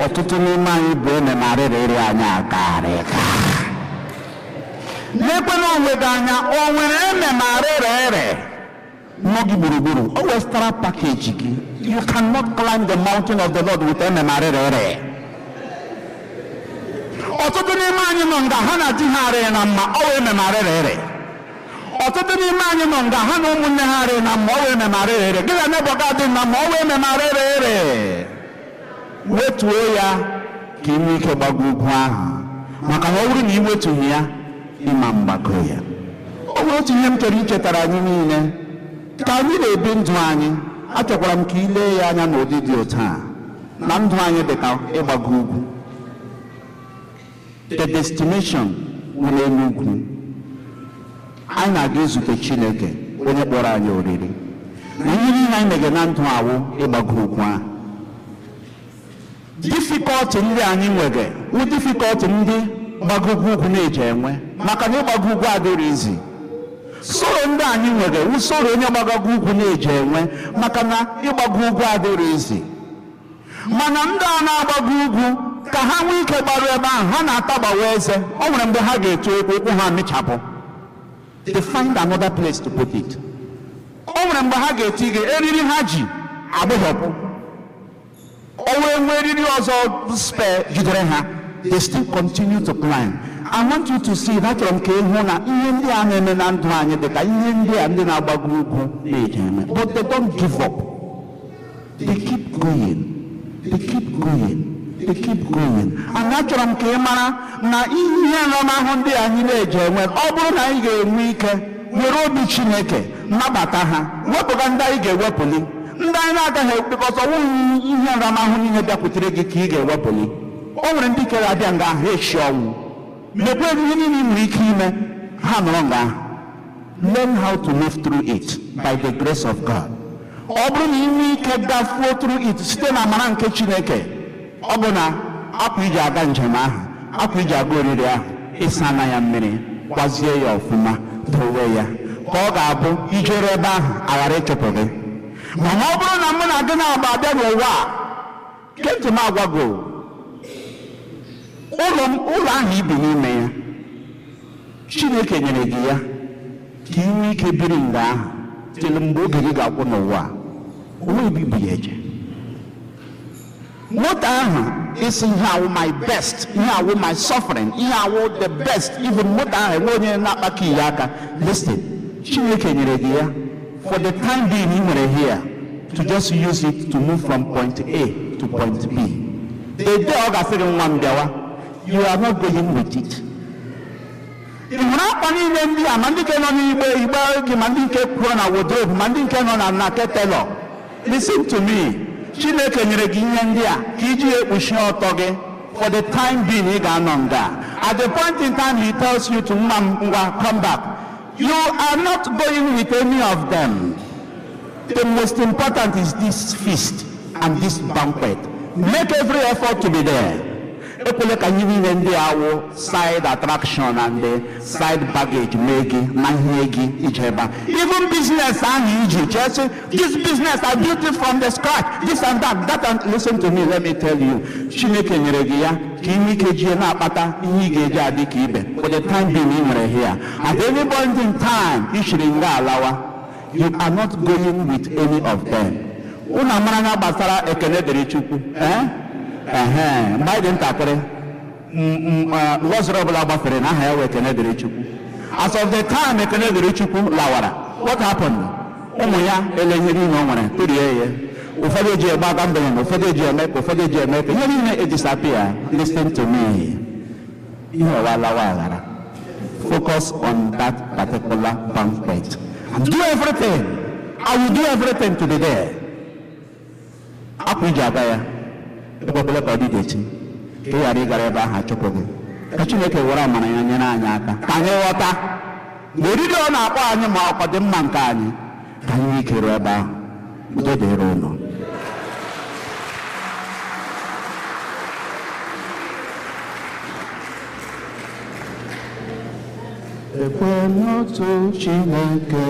Ọtụtụ n'ime anyị bụ ememarịrịrị anyị akarịka. N'ekwena onwe gị anya, o nwere ememarịrịrị nọ gị gburugburu, o westara pakeji gị. You cannot climb the mountain of the Lord with ememarịrịrị. Ọtụtụ n'ime anyị nọ nga ha na di ha arịghị na mma, ọ wee ememarịrịrị. Ọtụtụ n'ime anyị nọ nga ha na ụmụnne ha arịghị na mma, ọ wee ememarịrịrị. Gị na neighbor gị adịghị na mma, ọ wee ememarịrịrị. Wetuo ya ka ị nwee ike gbago ugwu ahụ, maka na ọ bụrụ na ị wetughị ya, ịma mgbago ya. O nwere otu ihe m chọrọ ichetara anyị niile ka anyị na-ebi ndụ anyị. Achọkwara m ka ị lee ya anya n'ụdị dị otu a, na ndụ anyị dị ka ịgbago ugwu. The destination wụ n'elu ugwu. Anyị na-aga izute Chineke onye kpọrọ anyị oriri, na ihe niile anyị mege na ndụ awụ ịgbago ugwu ahụ. Difficulty ndị anyị nwere wụ difficulty ndị gbagogo ugwu na-eji enwe, maka na ịgbago ugwu adịrị izi. Soro ndị anyị nwere wụ soro onye gbagogo ugwu na-eji enwe, maka na ịgbago ugwu adịrị izi. Mana ndị a na-agbago ugwu ka ha nwee ike gbaru ebe ahụ, ha na-atagbawa eze. O nwere mgbe ha ga-eto ụkwụ, ụkwụ ha amịchapụ. They find another place to put it. O nwere mgbe ha ga-eti gị eriri ha ji agbụghọpụ. O wee nwee eriri ọzọ spare jidere ha. They still continue to climb. I want you to see that achọrọ m ka ị hụ na ihe ndị a na-eme na ndụ anyị dị ka ihe ndị a ndị na-agbago ugwu na-eji eme. But they don't give up. They keep going. They keep going. They keep going. And achọrọ m ka ị mara na ihe nramahụ ndị anyị na-eji enwe, ọ bụrụ na anyị ga-enwe ike were obi Chineke nabata ha, wepụga ndị anyị ga-ewepụli, ndị anyị na-agaghị ekpekọta ọnwụ ihe nramahụ niile bịakwutere gị ka ị ga-ewepụli. O nwere ndị kere abịa nga ahụ echi ọnwụ. Mekwa ihe niile ị nwere ike ime, ha nọrọ nga ahụ. Learn how to live through it by the grace of God. Ọ bụrụ na ị nwee ike gafuo through it site na amara nke Chineke, ọ bụ na akwa iji aga njem ahụ, akwa iji aga oriri ahụ, ịsa na ya mmiri, gbazie ya ọfụma, dowe ya, ka ọ ga-abụ ijere ebe ahụ aghara ịchụpụ gị. Mana ọ bụrụ na mụ na gị na-agba abịa n'ụwa a, kentị m agwago, ụlọ ahụ ibi n'ime ya, Chineke nyere gị ya ka ị nwee ike biri nga ahụ tịlụ mgbe oge gị ga-akwụ n'ụwa a. O nweghị ebe ibu ya eje. Moto ahụ isi ihe awụ my best, ihe awụ my suffering, ihe awụ the best, even moto ahụ enwe onye na-akpakọ ya aka. Listen, Chineke nyere gị ya for the time being ị nwere here to just use it to move from point A to point B. The day ọ ga-asị gị nwa m bịawa, you are not going with it. Ị hụrụ akwa niile ndị a, ma ndị nke nọ n'igbe igbe gị, ma ndị nke kwụrụ na wardrobe, ma ndị nke nọ na na ketelọ. Listen to me. Chineke nyere gị ihe ndị a ka iji ya ekpuchi ọtọ gị for the time being ị ga-anọ nga. At the point in time he tells you to nwa m ngwa come back, you are not going with any of them. The most important is this feast and this banquet. Make every effort to be there. Ekwele ka ihe niile ndị a wụ side attraction and the side baggage mee gị na ihe gị ije ebe a. Even business ahụ iji chee sị, this business I built it from the scratch, this and that, that and listen to me, let me tell you. Chineke nyere gị ya ka ị nwee ike jie na-akpata ihe ị ga-eji adị ka ibe for the time being ị nwere here. At any point in time ị chiri nga alawa, you are not going with any of them. Unu amara na gbasara ekele dịrị Chukwu, eh? Mgbe anyị dị ntakịrị, lọzụrụ ọbụla gbafere na aha ya wee ekele dịrị Chukwu. As of the time Ekene dịrị Chukwu lawara, what happened? Ụmụ ya ele ihe niile o nwere tụrie ya. Ụfọdụ eji egbe aga mbere na ụfọdụ eji eme ka ụfọdụ eji eme ka ihe niile edisappear. Listen to me. Ihe ọwa lawa aghara. Focus on that particular banquet and do everything. I will do everything to be there. Akwa iji aga ya, ekwekwele ka ọ dị echi, ka ị ghara ịgara ebe ahụ achụpụ gị. Ka Chineke were amara ya nyere anyị aka ka anyị ghọta na oriri ọ na-akpọ anyị ma ọkwa dị mma nke anyị, ka anyị nwee ike ruo ebe ahụ. Udo dịrị ụnụ. Ekwe n'otu Chineke.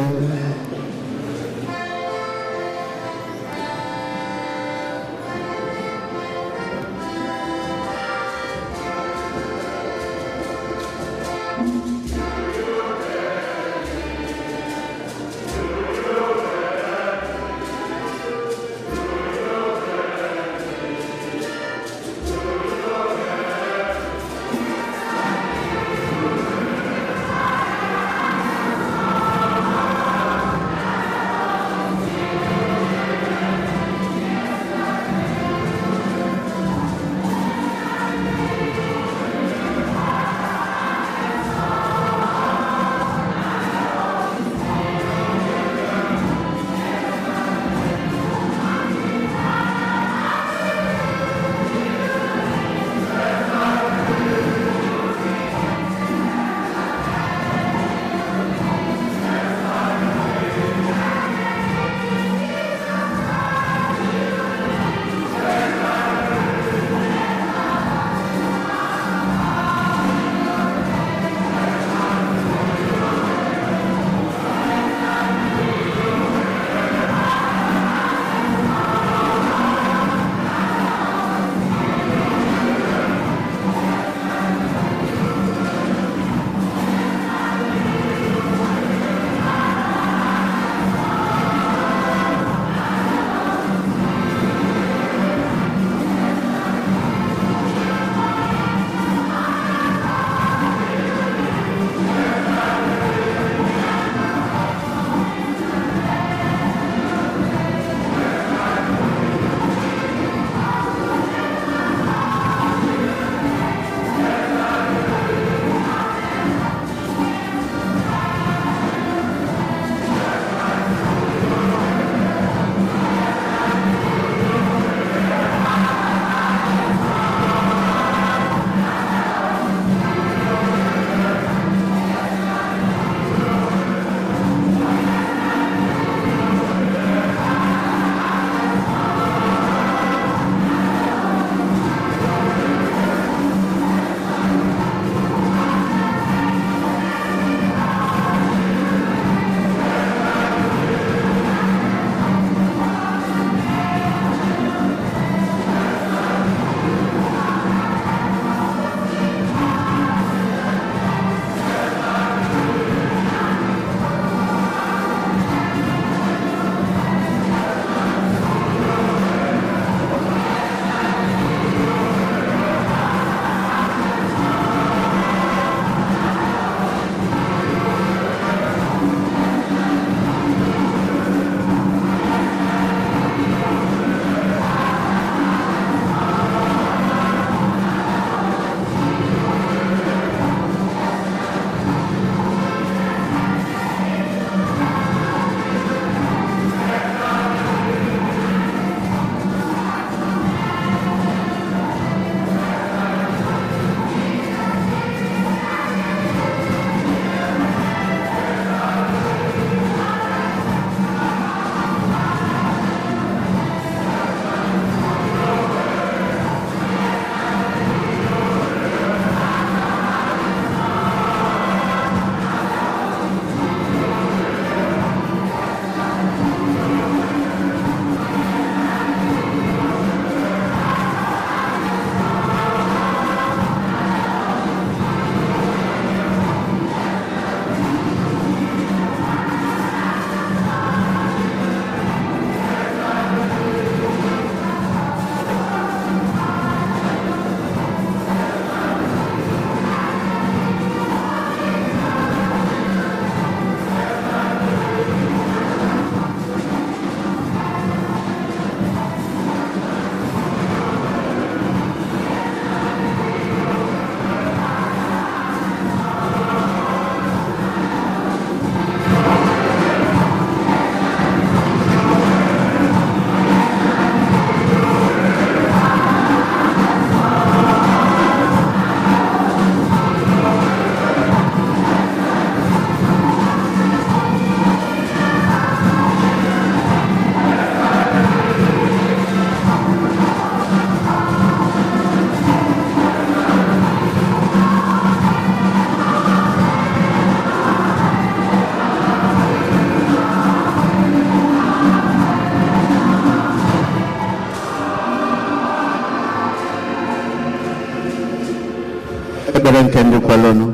Ekpere nke ndị kwelụnụ,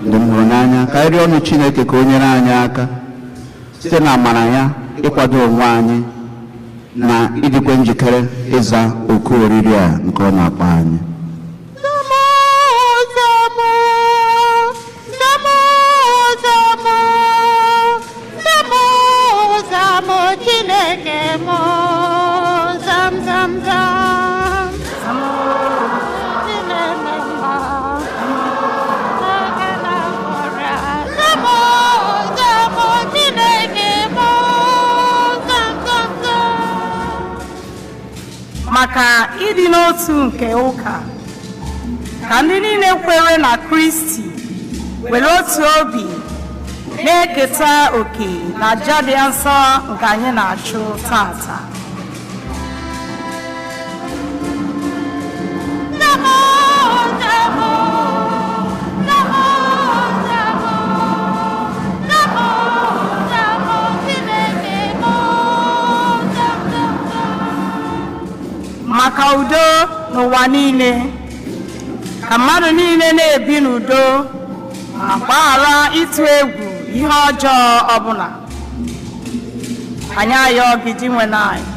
ndị m hụrụ n'anya, ka anyị rịọ ọnụ Chineke ka o nyere anyị aka site na amara ya ịkwado onwe anyị na ịdịkwa njikere ịza oku oriri a nke ọ na-akpọ anyị. Maka ịdị n'otu nke ụka, ka ndị niile kwere na Kristi were otu obi na-eketa oke na aja dị nsọ nke anyị na-achụ tata. Maka udo n'ụwa niile, ka mmadụ niile na-ebi n'udo ma gbaghara ịtụ egwu ihe ọjọọ ọbụla. Anyị ayọọ gị Dinwenụ anyị.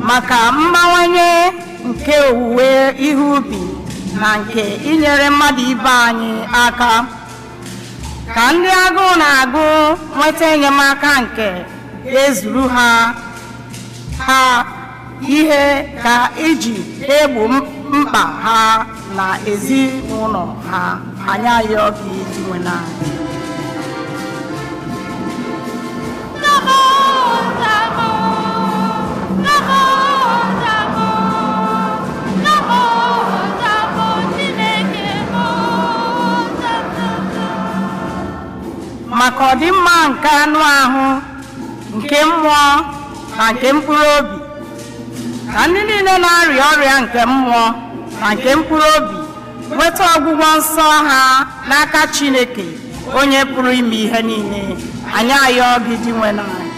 Maka mbawanye nke owuwe ihe ubi na nke inyere mmadụ ibe anyị aka, ka ndị agụụ na-agụ nweta enyemaka nke ga-ezuru ha ihe ka iji egbo mkpa ha na ezinụlọ ha. Anyị ayọọ gị Dinwenụ anyị. Maka ọdịmma nke anụ ahụ, nke mmụọ na nke mkpụrụ obi, ka ndị niile na-arịa ọrịa nke mmụọ na nke mkpụrụ obi nweta ọgwụgwọ nsọ ha n'aka Chineke onye pụrụ ime ihe niile. Anyị ayọọ gị Dinwenụ anyị.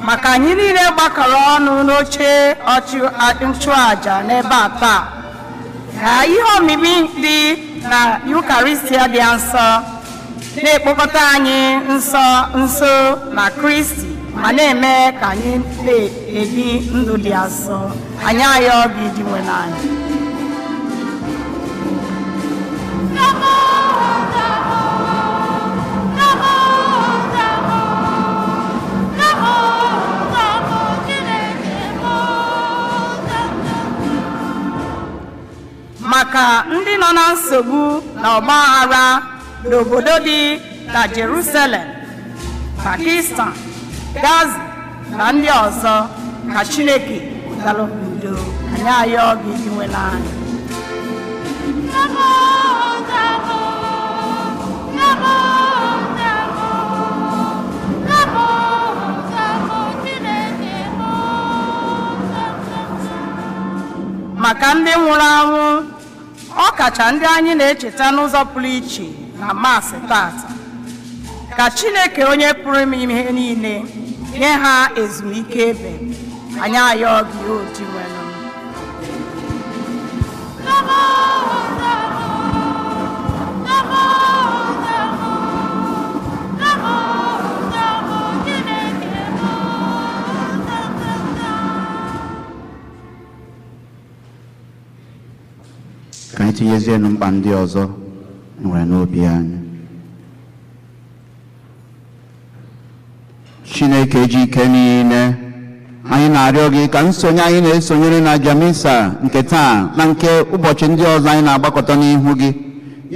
Maka anyị niile gbakọrọ ọnụ n'oche nchụaja n'ebe a taa, ka ihe omimi dị na Yukaristia dị nsọ na-ekpokọta anyị nsọ nso na Kristi ma na-eme ka anyị na-ebi ndụ dị asọ. Anyị ayọọ gị Dinwenụ anyị. Maka ndị nọ na nsogbu na ọgbaghara n'obodo dị na Jerusalem, Pakistan, Gaza na ndị ọzọ, ka Chineke wetara udo. Anyị ayọọ gị Dinwenụ anyị. Maka ndị nwụrụ anwụ, ọ kacha ndị anyị na-echeta n'ụzọ pụrụ iche na Maasị tata, ka Chineke onye pụrụ ime ihe niile nye ha ezumike ebe. Anyị ayọọ gị o Dinwenụ. Ka anyị tinyezienụ mkpa ndị ọzọ nwere n'obi anyị. Chineke ji ike niile, anyị na-arịọ gị ka nsonye anyị na-esonyere na Jamisa nke taa na nke ụbọchị ndị ọzọ anyị na-agbakọta n'ihu gị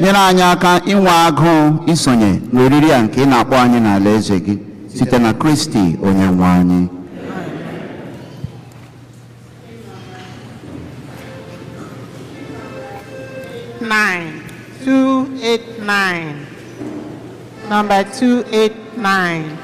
nyere anyị aka inwe agụụ isonye n'oriri a nke ị na-akpọ anyị n'ala eze gị site na Kristi onye nwe anyị. 289. 289. Number 289.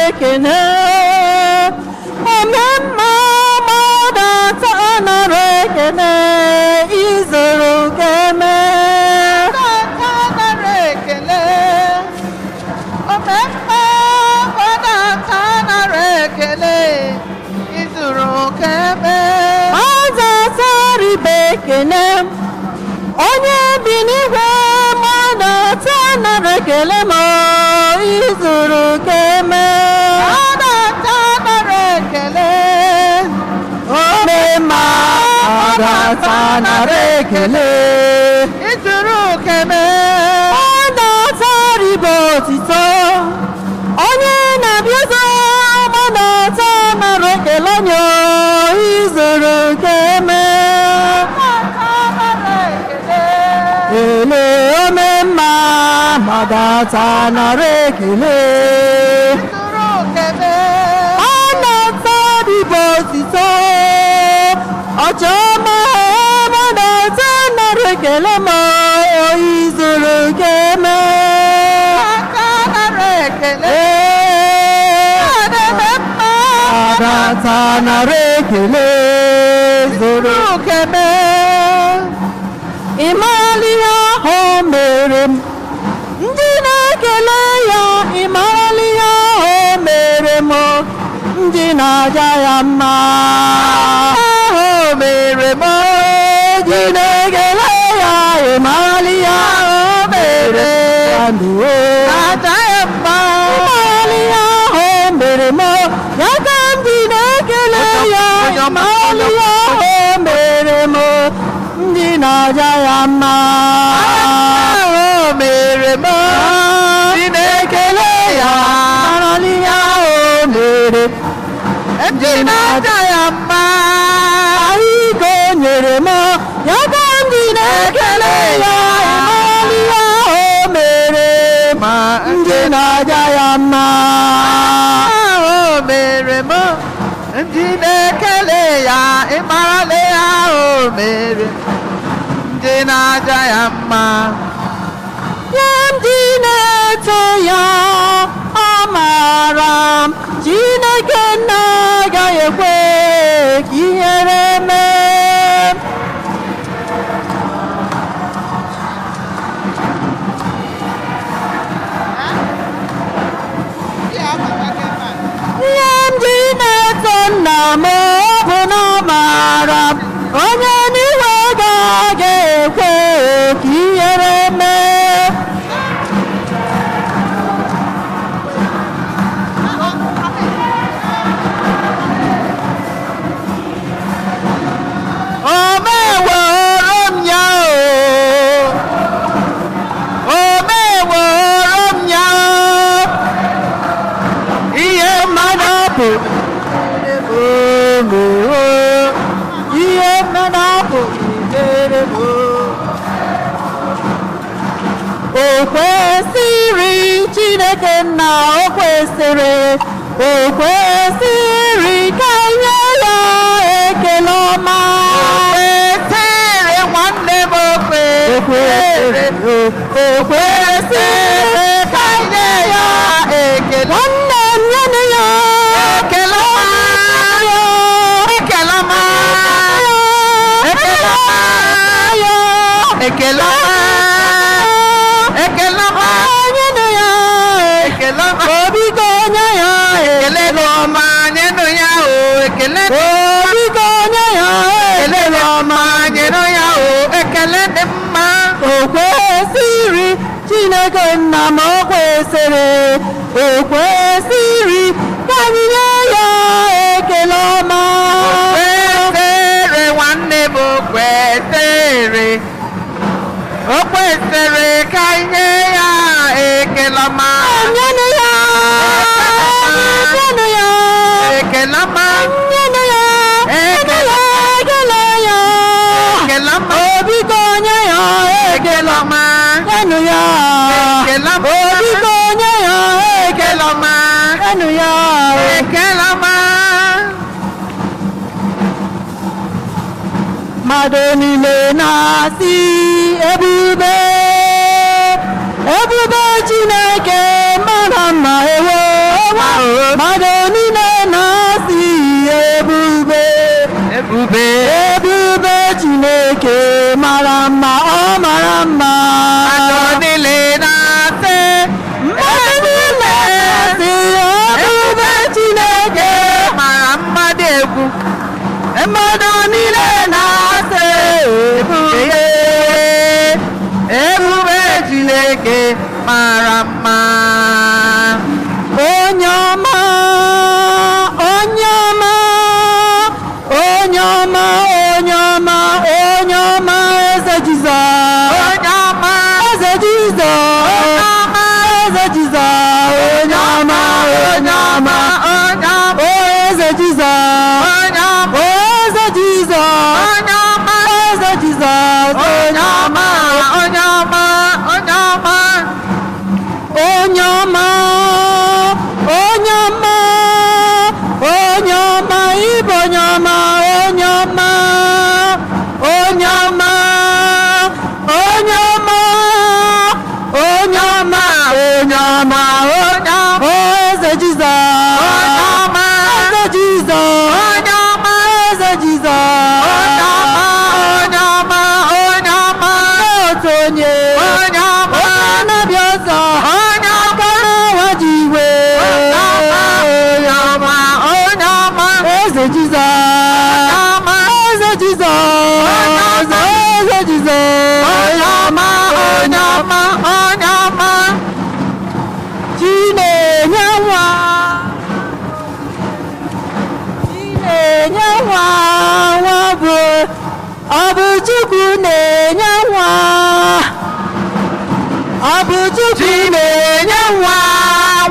Ekene omemma gbadata nara ekene izuru keme nara ekele omemma gbadata nara ekele izuru keme gbadata ribe ekene onye bi n'igwe gbadata nara ekele ma izuru keme gbadata nara ekele izuru keme gbadata ribe otito onye na-abịa ọzọ gbadata nara ekele onye izuru keme ele omemma gbadata nara ekele izuru keme gbadata ribe otito ọchọma gbadata nara ekele ma izuru keme nara ekele gbadata nara ekele zuru keme. Ị marala ihe ahụ mere m. Ndị na-ekele ya, ị marala ihe ahụ mere m. Ndị na-aja ya mma ahụ mere m. Ndị na-ekele ya, ị marala ihe ahụ mere m. Aja ya mma, ị marala ihe ahụ mere m. Ya ka ndị na-ekele ya, ị marala ihe ahụ mere m. Ndị na-aja ya mma ahụ mere m. Ndị na-ekele ya, marala ihe ahụ mere ndị na-aja ya mma. Iko nyere m ya ka ndị na-ekele ya, ịmarala ihe ahụ mere ma ndị na-aja ya mma ahụ mere m. Ndị na-ekele ya, ịmarala ihe ahụ mere ndị na-aja ya mma. Nye ndị na-eto ya, amaara m Chineke nna agaghị ekwe ka ihere mee. Ihe ndị na-eto nna m, ọ bụ na amaara m onye n'iwe agaghị ekwe ka ihere mee. Omeworo m ya o, omeworo m ya o, ihe mmadụ Bụ omewo, ihe mmadụ bụ imere m. O kwesịrị Chineke nna, o kwesịrị, o kwesịrị ka nye ya ekele ọma. Kwesịrị nwanne m, o kwesịrị, O kwesịrị ka nye ya ekele. Nwanne m, nyenụ ya ekele ọma, ekele ọma, ekele ọma, ekele ọma, ekele ọma, nyenụ ya ekele ọma, obi ka onye ya ekele ọma, nyenụ ya o, ekele, obi ka onye ya ekele ọma, nyenụ ya o, ekele dị mma. O kwesịrị Chineke nna m, o kwesịrị, o kwesịrị ka anyị nye ya ekele ọma. Kwesịrị nwanne m, o kwesịrị, o kwesịrị ka anyị nye ya ekele ọma. Nyenụ ya, nyenụ ya, ekele ọma, nyenụ ya, ekele, ekele ya, ekele ọma, obi ka onye ya ekele ọma, nyenụ ya, ekele ọma, obi ka onye ya ekele ọma, nyenụ ya, ekele ọma. Mmadụ niile na-asị ebube, ebube Chineke mara mma ewo. Mmadụ niile na-asị ebube, ebube, ebube Chineke mara mma, ọ mara mma. Mmadụ niile na-asị, Mmadụ niile na-asị ebube Chineke mara mma dị egwu. Mmadụ niile na-asị ebube, ebube Chineke mara mma. Onye ọma, onye ọma, onye ọma, onye ọma, onye ọma, eze Jizọs. Onye ọma, eze Jizọs. Onye ọma, eze Jizọs. Onye ọma, onye ọma, onye ọma, o eze Jizọs. Onye ọma, O eze Jizọs. Onye ọma, eze Jizọs. Onye ọma, onye ọma, onye ọma, onye ọma, onye ọma, onye ọma, ịbụ onye ọma, onye ọma. bụ Chukwu na-enye nwa. Ọ bụ Chukwu na-enye nwa.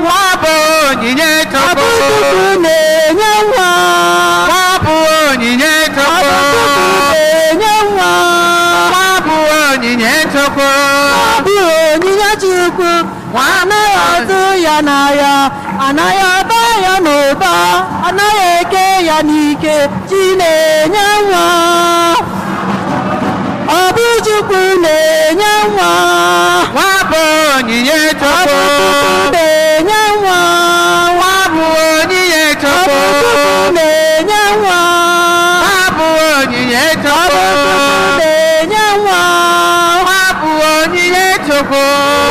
Nwa bụ onyinye Ọ bụ Chukwu. Chukwu na-enye nwa. Nwa bụ onyinye Ọ bụ Chukwu. Chukwu na-enye nwa. Nwa bụ onyinye Chukwu. Ọ bụ onyinye Chukwu. Anaghị atụ ya n'ahịa, anaghị aba ya n'ụba, anaghị eke ya n'ike. Chi na-enye nwa. Ọ bụ Chukwu na-enye nwa. Nwa bụ onyinye Ọ bụ Chukwu. Chukwu na-enye nwa. Nwa bụ onyinye Ọ bụ Chukwu. Chukwu na-enye nwa. Nwa bụ onyinye Ọ bụ Chukwu. Chukwu na-enye nwa. Nwa bụ onyinye Chukwu.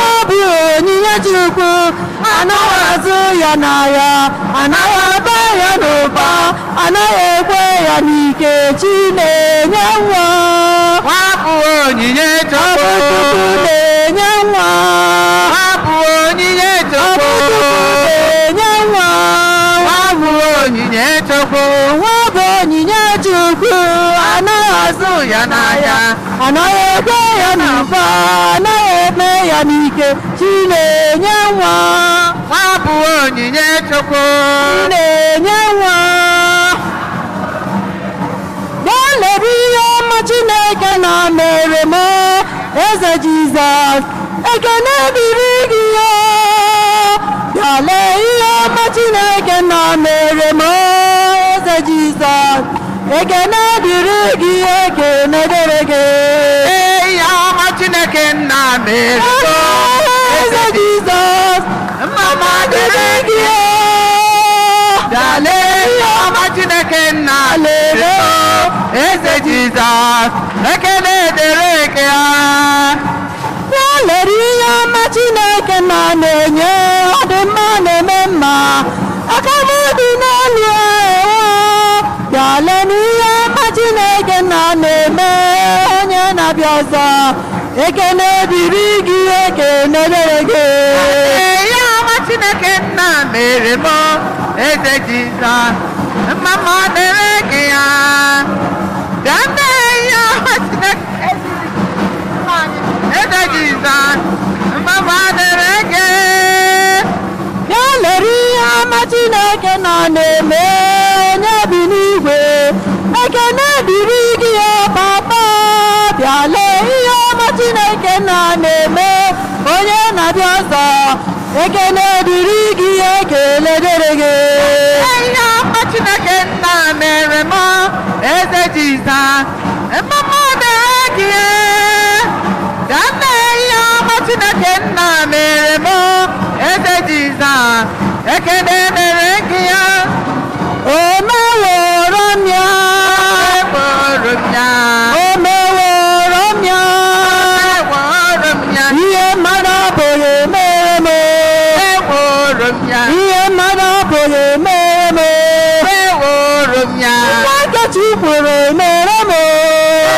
Ọ bụ onyinye Chukwu, anaghị azụ ya n'ahịa, anaghị aba ya n'ụba, anaghị ekwe ya n'ike. Chi na-enye nwa. Nwa bụ onyinye Ọ bụ Chukwu. Chukwu na-enye nwa. Nwa bụ onyinye Ọ bụ Chukwu. Chukwu na-enye nwa. Nwa bụ onyinye Chukwu. Nwa bụ onyinye Chukwu, anaghị azụ ya n'ahịa, anaghị ekwe ya n'ụba, anaghị eme ya n'ike. Chi na-enye nwa. Nwa bụ onyinye Chukwu. Na-enye nwa. Bịa lere ihe ọma Chineke na mere m, eze Jizọs, ekene dịrị gị o. Bịa lee ihe ọma Chineke na mere m, eze Jizọs, ekene dịrị gị, ekene dịrị gị. Ee, ihe ọma Chineke nna mere m. Eze Jizọs, Mma dịrị gị o. Bịa lee ihe ọma Chineke nna mere m. Eze Jizọs, ekele dịrị gị. Ya lere ihe ọma Chineke na na-enye, ọ dị mma na-eme mma, aka m dị n'elu ewo. Bịa lee n'ihe ọma Chineke na na-eme, onye na-abịa ọzọ, ekene dịrị gị, ekene dịrị gị. Ee, ihe ọma Chineke nna mere m. Eze Jizọs, mma mma dịrị gị ya. Bịa lee ihe ọma Chineke. Eze Jizọs, mma mma dịrị gị. Ya lere ihe ọma Chineke nọ na-eme, onye bi n'igwe, ekene dịrị gị o papa. Bịa lee ihe ọma Chineke nọ na-eme, onye na-abịa ọzọ, ekene dịrị gị, ekele dịrị gị. Ihe ọma Chineke nna mere m. Eze Jizọs, mma mma dịrị gị. Bịa lee ihe ọma Chineke nna mere m. Eze Jizọs, ekele dịrị gị ya. O meworo m ya. Eworo m ya. O meworo m ya. Eworo m ya. Ihe mmadụ apụghị emere m. Eworo m ya. Ihe mmadụ apụghị emere m. Eworo m ya. Nkechi kwuru mere m.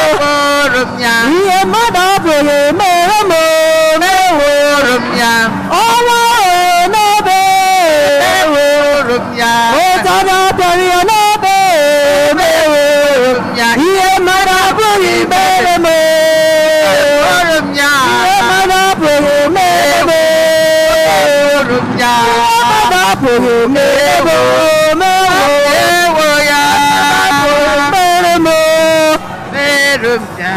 Eworo m ya. Ihe mmadụ apụghị mere m. Eworo m ya. Ọnwa ahụ n'obe. Eworo m ya. Ụtara pịara ya n'obe. Eworo m ya. Ihe mmadụ apụghị mere m. Eworo m ya. Ihe mmadụ apụghị mere m. Eworo m ya. Ihe mmadụ apụghị mere m. Ewo ya. Mere m. Mere m ya.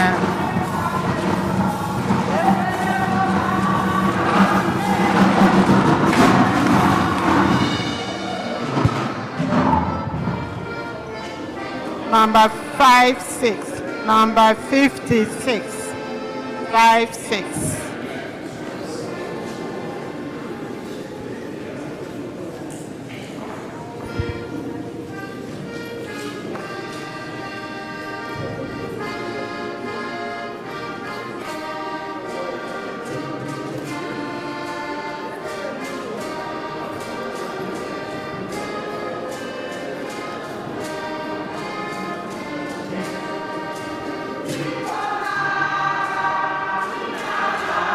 Number 56. Number 56. 56. Thank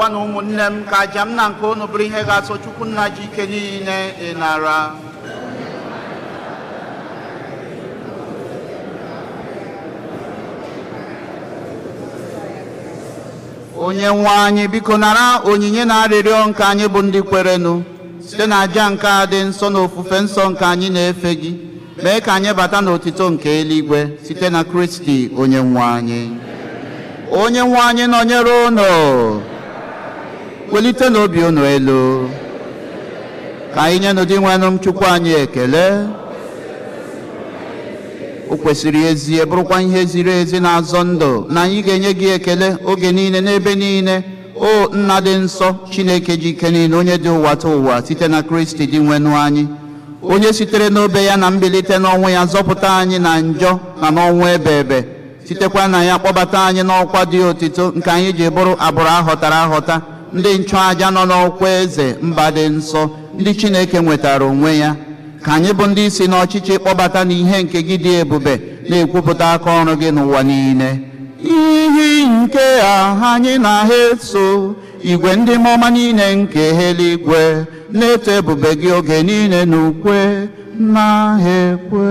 Rịọwa na ụmụnne m ka aja m na nke unu bụrụ ihe ga-asọ Chukwu nna ji ike niile ịnara. Onye nwe anyị, biko nara onyinye na arịrịọ nke anyị bụ ndị kwerenụ site na aja nke a dị nsọ na ofufe nsọ nke anyị na-efe gị, mee ka anyị bata n'otito nke eluigwe site na Kristi onye nwe anyị. Onye nwe anyị nọnyere unu. Welite n'obi unu elu. Ka anyị nye n'ụdị nwenụ m Chukwu anyị ekele. O kwesịrị ezie bụrụkwa ihe ziri ezi na-azọ ndụ na anyị ga-enye gị ekele oge niile n'ebe niile, o nna dị nsọ, Chineke ji ike niile, onye dị ụwa ta ụwa, site na Kristi dị nwenụ anyị, onye sitere n'obe ya na mbilite n'ọnwụ ya zọpụta anyị na njọ na n'ọnwụ ebe ebe, sitekwa na ya kpọbata anyị n'ọkwa dị otito nke anyị ji bụrụ agbụrụ ahọtara ahọta, ndị nchụaja nọ n'ọkwa eze, mba dị nsọ, ndị Chineke nwetara onwe ya. Ka anyị bụ ndị isi n'ọchịchị kpọbata n'ihe nke gị dị ebube na-ekwupụta aka ọrụ gị n'ụwa niile. Ihe nke a anyị na-ha eso igwe ndị mmụọma niile nke eluigwe na-eto ebube gị oge niile n'ukwe na ha ekwe.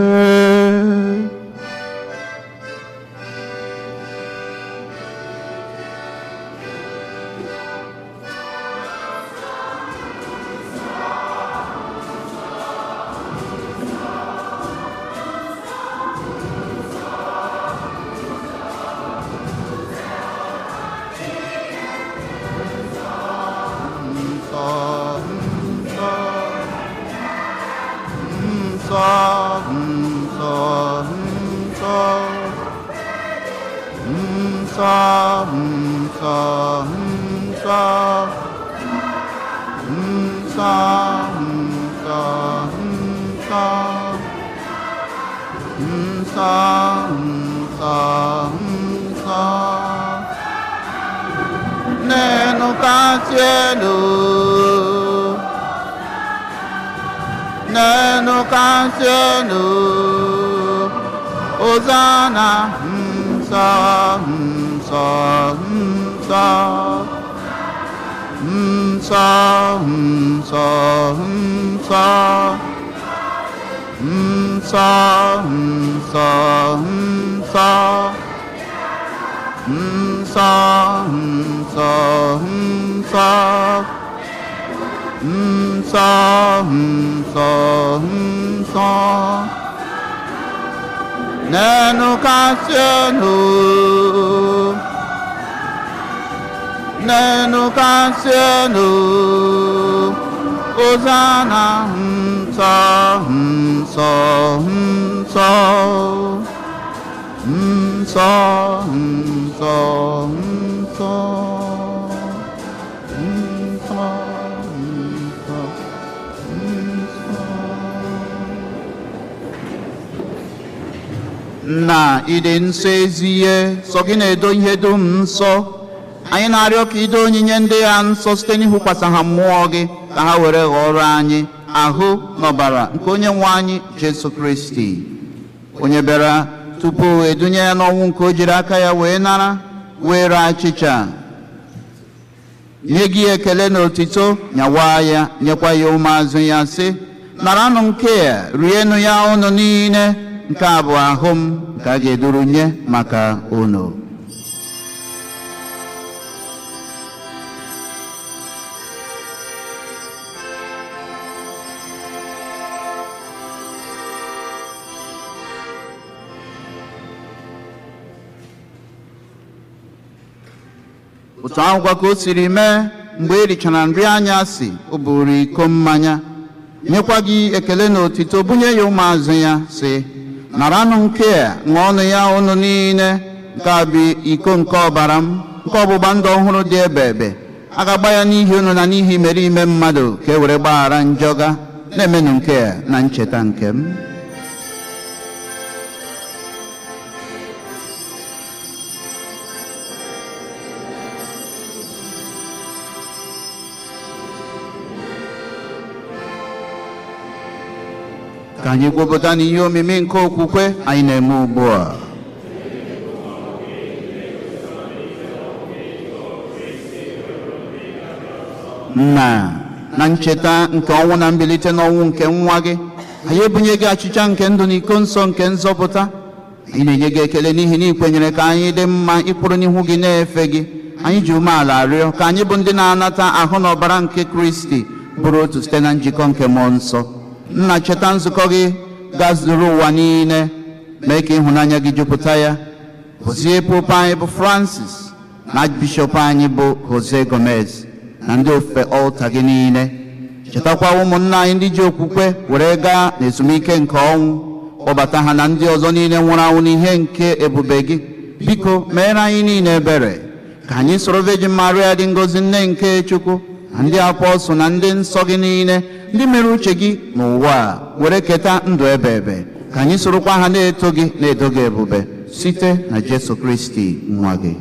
Hosanna, nsọ, nsọ, nsọ, nsọ, nsọ, nsọ, nsọ, nsọ, nsọ, nsọ, nsọ, nsọ, nsọ, nsọ, nsọ. Nenu kasienu, nenu kasienu, Hosanna, nsọ, nsọ, nsọ, nsọ, nsọ, nsọ, nsọ, nsọ. Nna, ịdị nsọ ezi ihe, sọ gị na-edo ihe dum nsọ. Anyị na-arịọ ka ido onyinye ndị ya nsọ site n'ịhụkwasị ha mmụọ gị, ka ha were ghọrọ anyị ahụ na ọbara nke onye nwe anyị Jesu Kristi, onye bịara tupu edunye ya n'ọnwụ nke o jiri aka ya wee nara, were achịcha nye gị ekele na otito, nyawa ya, nyekwa ya ụmụazụ ya sị, naranụ nke a, rienụ ya unu niile, nke a bụ ahụ m nke a ga-eduru nye maka unu. Otu ahụkwa ka o siri mee mgbe e richara nri anyasị, o buru iko mmanya, nyekwa gị ekele na otito, bunye ya ụmụazụ ya sị, naranụ nke a, ṅụọnụ ya unu niile, nke a bụ iko nke ọbara m, nke ọgbụgba ndụ ọhụrụ dị ebe ebe. A ga-agba ya n'ihi unu na n'ihi imerime mmadụ ka e were gbaghara njọ ga. Na-emenụ nke a na ncheta nke m. Ka anyị gwupụta n'ihe omimi nke okwukwe anyị na-eme ugbu a. Nna, na ncheta nke ọnwụ na mbilite n'ọnwụ nke nwa gị, anyị ebunye gị achịcha nke ndụ na iko nsọ nke nzọpụta. Anyị na-enye gị ekele n'ihi na ị kwenyere ka anyị dị mma ịkwụrụ n'ihu gị na-efe gị. Anyị ji umeala rịọ ka anyị bụ ndị na-anata ahụ na ọbara nke Kristi bụrụ otu site na njikọ nke mmụọ nsọ. Nna, cheta nzukọ gị gazuru ụwa niile, mee ka ịhụnanya gị jupụta ya. Gọzie Pope anyị bụ Francis na Bishọp anyị bụ Jose Gomez na ndị ofe ọlta gị niile. Chetakwa ụmụnna anyị ndị ji okwukwe were gaa n'ezumike nke ọnwụ, kpọbata ha na ndị ọzọ niile nwụrụ anwụ n'ihe nke ebube gị. Biko meere anyị niile ebere, ka anyị soro Virgin Maria dị ngọzi, nne nke Chukwu, na ndị apọstụl na ndị nsọ gị niile, ndị mere uche gị n'ụwa a, were keta ndụ ebe ebe. Ka anyị sorokwa ha na-eto gị, na-edo gị ebube, site na Jesu Kristi nwa gị.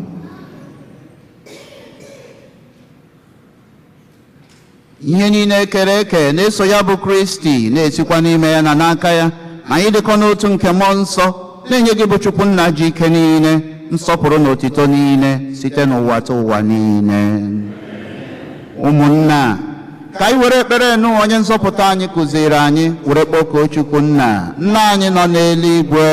Ihe niile ekere eke na-eso ya bụ Kristi, na-esikwa n'ime ya na n'aka ya. Anyị dịkọ n'otu nke mmụọ nsọ, na-enye gị bụ Chukwu nna ji ike niile, nsọpụrụ na otito niile, site n'ụwa ta ụwa niile. Ụmụnna, ka anyị were ekpere nụ onye nzọpụta anyị kụziri anyị, were kpọkuo Chukwu nna, nna anyị nọ n'eluigwe.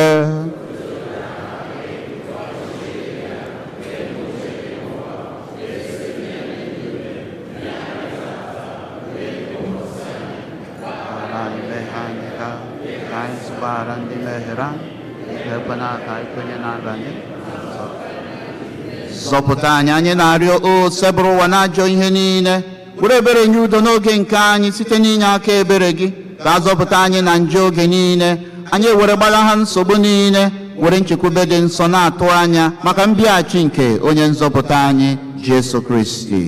Zọpụta anyị, anyị na-arịọ o sebụrụ ụwa n'ajọ ihe niile, were ebere nye udo n'oge nke anyị site n'inye aka ebere gị, ka a zọpụta anyị na njọ oge niile, anyị ewere gbalaha nsogbu niile, were nchekwube dị nsọ na-atụ anya maka mbịaghachi nke onye nzọpụta anyị Jesu Kristi.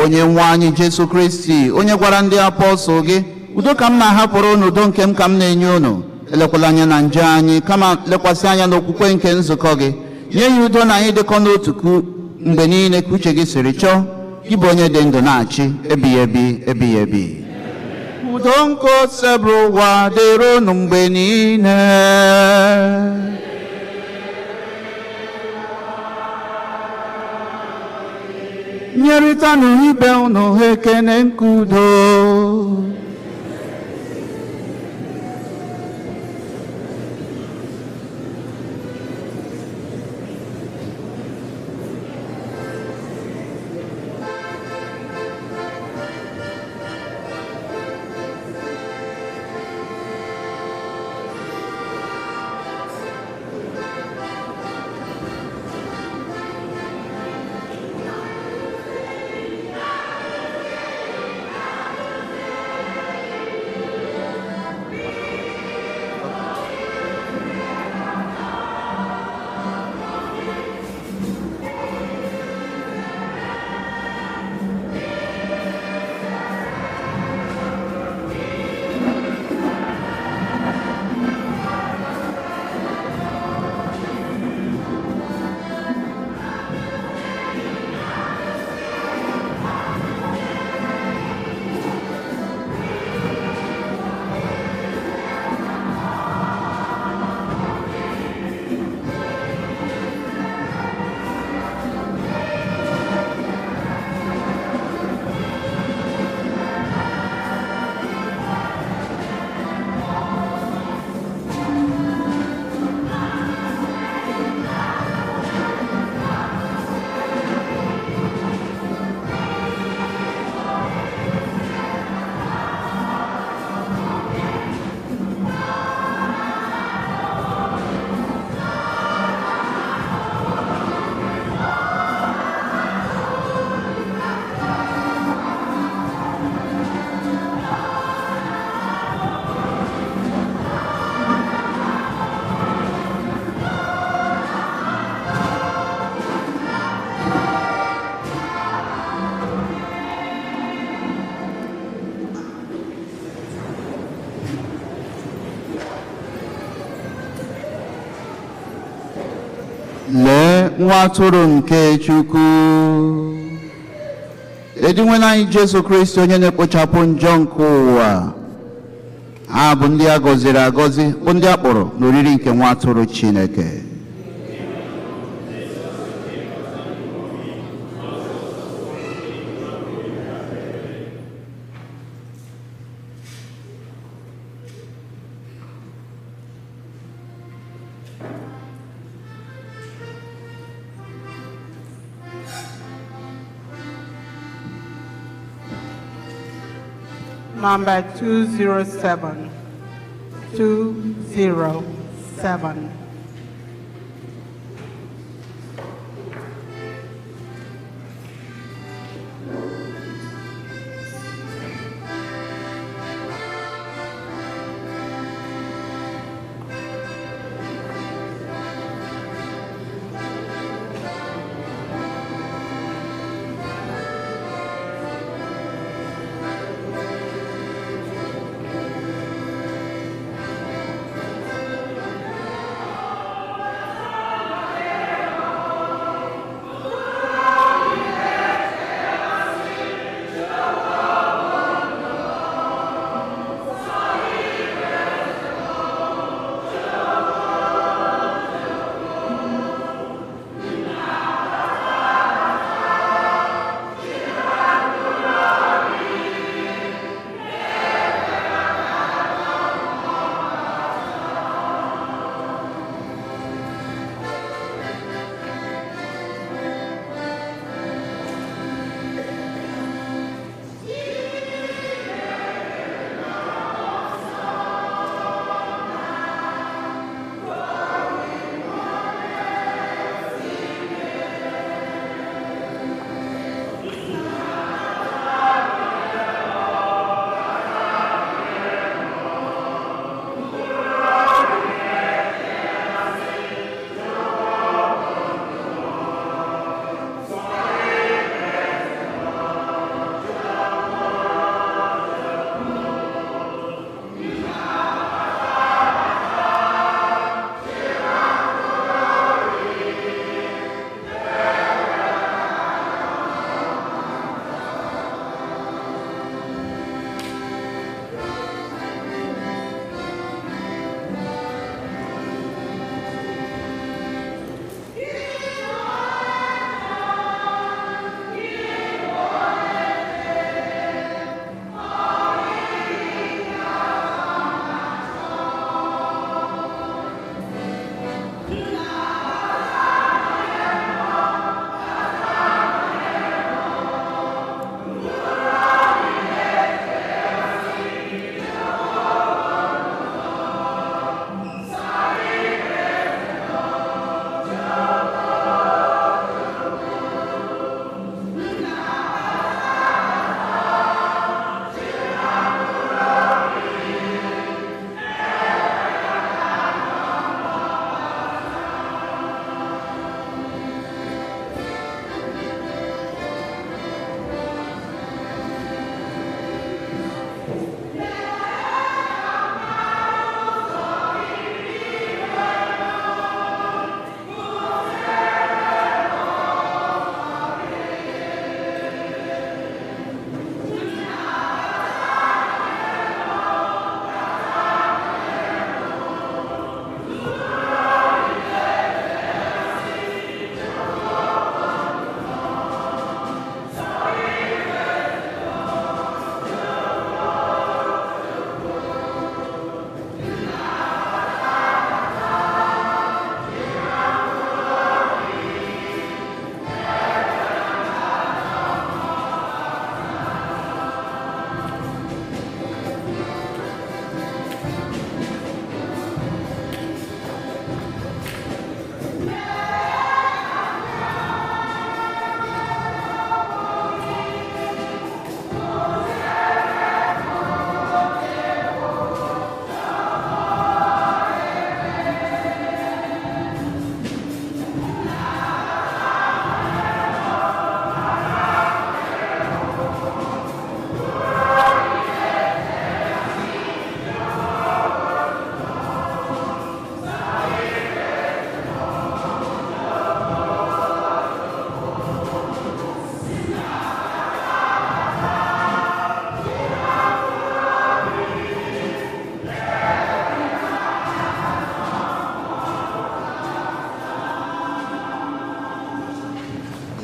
Onye nwe anyị Jesu Kristi, onye gwara ndị apọstụl gị, udo ka m na-ahapụrụ unu, udo nke m ka m na-enye unu, elekwala anya na njọ anyị, kama lekwasị anya n'okwukwe nke nzukọ gị. Nye ya udo na anyị dịkọ n'otu mgbe niile ka uche gị siri chọọ, gị bụ onye dị ndụ na-achị ebighị ebi ebighị ebi. Udo nke osebụrụ ụwa dịrị unu mgbe niile. Nyerịtanụ ibe unu ekene nke udo. Lee nwa atụrụ nke Chukwu. Edinwena anyị Jesu Kristi, onye na-ekpochapụ njọ nke ụwa. Ha bụ ndị a gọziri agọzi, bụ ndị a kpọrọ n'oriri nke nwa atụrụ Chineke. Number 207. 207.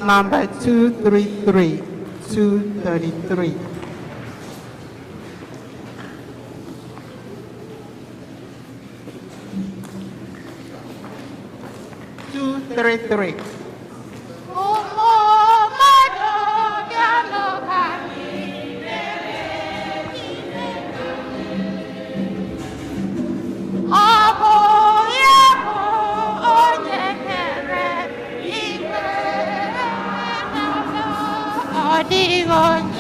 Number 233, 233. 233. Ọ dịghị onye.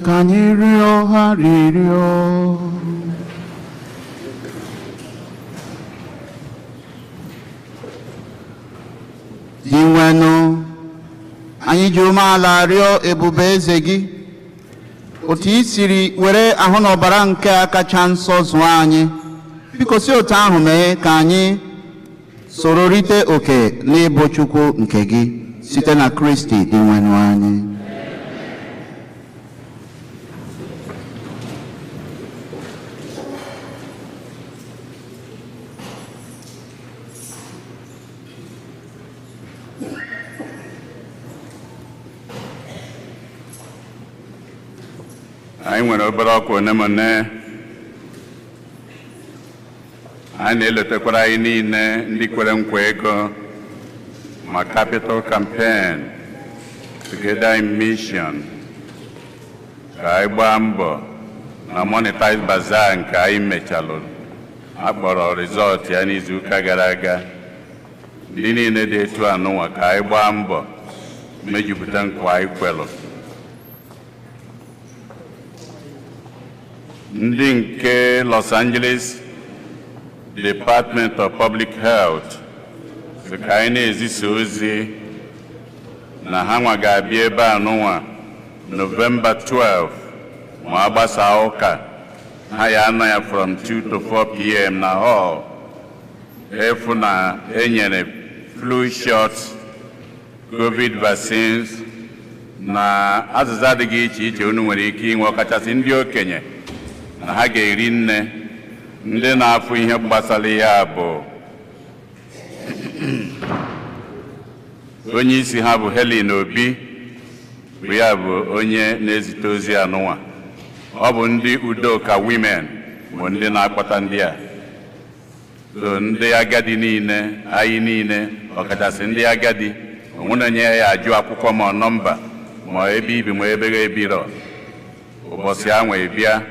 Ka anyị rịọ arịrịọ. Dinwenụ, anyị ji umeala rịọ ebube eze gị, otu i siri were ahụ na ọbara nke a kacha nsọ zụọ anyị, biko si otu ahụ mee ka anyị soro rite oke n'ịbụ Chukwu nke gị site na Kristi Dinwenụ anyị. Anyị nwere obere ọkwa one ma one. Anyị na-elotekwara anyị niile ndị kwere nkwa ego ma capital campaign, Together in Mission, ka anyị gbaa mbọ Na Monetize Bazaar nke anyị mechalụ, akpọrọ result ya n'izuụka gara aga. Ndị niile dị etu anụnwa, ka anyị gbaa mbọ mejupụta nkwa anyị kwelụ. Ndị nke Los Angeles Department of Public Health sị ka anyị na-ezisa ozi na ha nwa ga-abịa ebe a nụnwa November 12 ma a gbasaa ụka. Ha ya anọ ya from 2 to 4 p.m. na hall efu na enyere flu shots, COVID vaccines na azịza adịghị iche iche unu nwere ike inwe, ọkachasị ndị okenye na ha ga-eri nne. Ndị na-afụ ihe gbasara ya bụ onye isi ha bụ Helen Obi, bụ ya bụ onye na-ezite ozi anụnwa. Ọ bụ ndị Udoka Women bụ ndị na-akpọta ndị a. So ndị agadi niile, anyị niile, ọkachasị ndị agadi, onwere onye ya ajụ akwụkwọ ma nọmba ma ebe ibi ma ebe ebirọ. Ụbọchị ahụ bịa,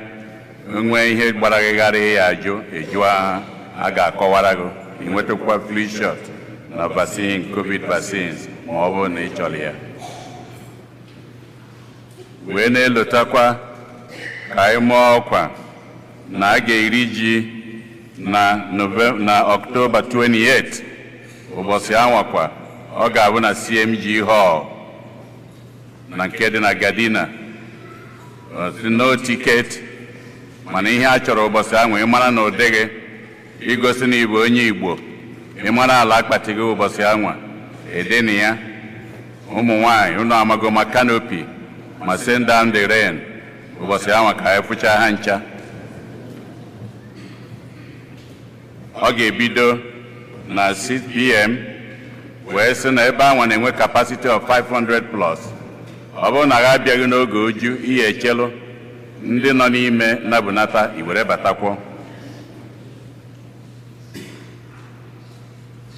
nwee ihe gbara gịgharị ya ajụ, ejụọ ha, a ga-akọwara gị. Ị nwetakwa flu shot na vaccine, COVID vaccines, ma ọ bụrụ na ị chọrọ ya. Wee na-elotakwa ka anyị mụọ ọkwa na a ga-eri ji na Ọktoba 28. Ụbọchị anwakwa ọ ga-abụ na CMG Hall na nke dị na Gardena. No ticket, mana ihe a chọrọ ụbọchị ahụ, ịmara na ụdị gị igosi na ịbụ onye Igbo, ịmara ala akpati gị ụbọchị anwa edena ya. Ụmụ nwanyị, unu amago ma canopy ma send down the rain. Ụbọchị anwa ka anyị fụchaa ha ncha. Ọ ga-ebido na 6 p.m. wee sị na ebe anwa na-enwe capacity of 500 plus. Ọ bụrụ na ha abịaghị n'oge oju, ihe echelụ ndị nọ n'ime nabunata iwere batakwọ.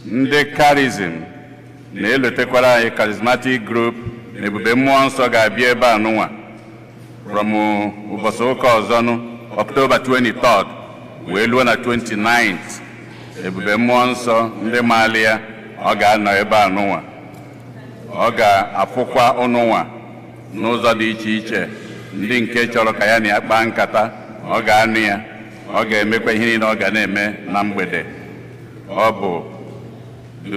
Ndị Charism na-elotekwara anyị Charismatic Group na Ebube Mmụọ Nsọ ga-abịa ebe a nụnwa from ụbọchị ụka ọzọnụ, Ọktoba 23 wee luo na 29th. Ebube Mmụọ Nsọ, ndị maali ya, ọ ga-anọ ebe a nụnwa. Ọ ga-afụkwa ụnụnwa n'ụzọ dị iche iche. Ndị nke chọrọ ka ya na ya kpaa nkata, ọ ga-anụ ya. Ọ ga-emekwa ihe niile ọ ga na-eme na mgbede. Ọ bụ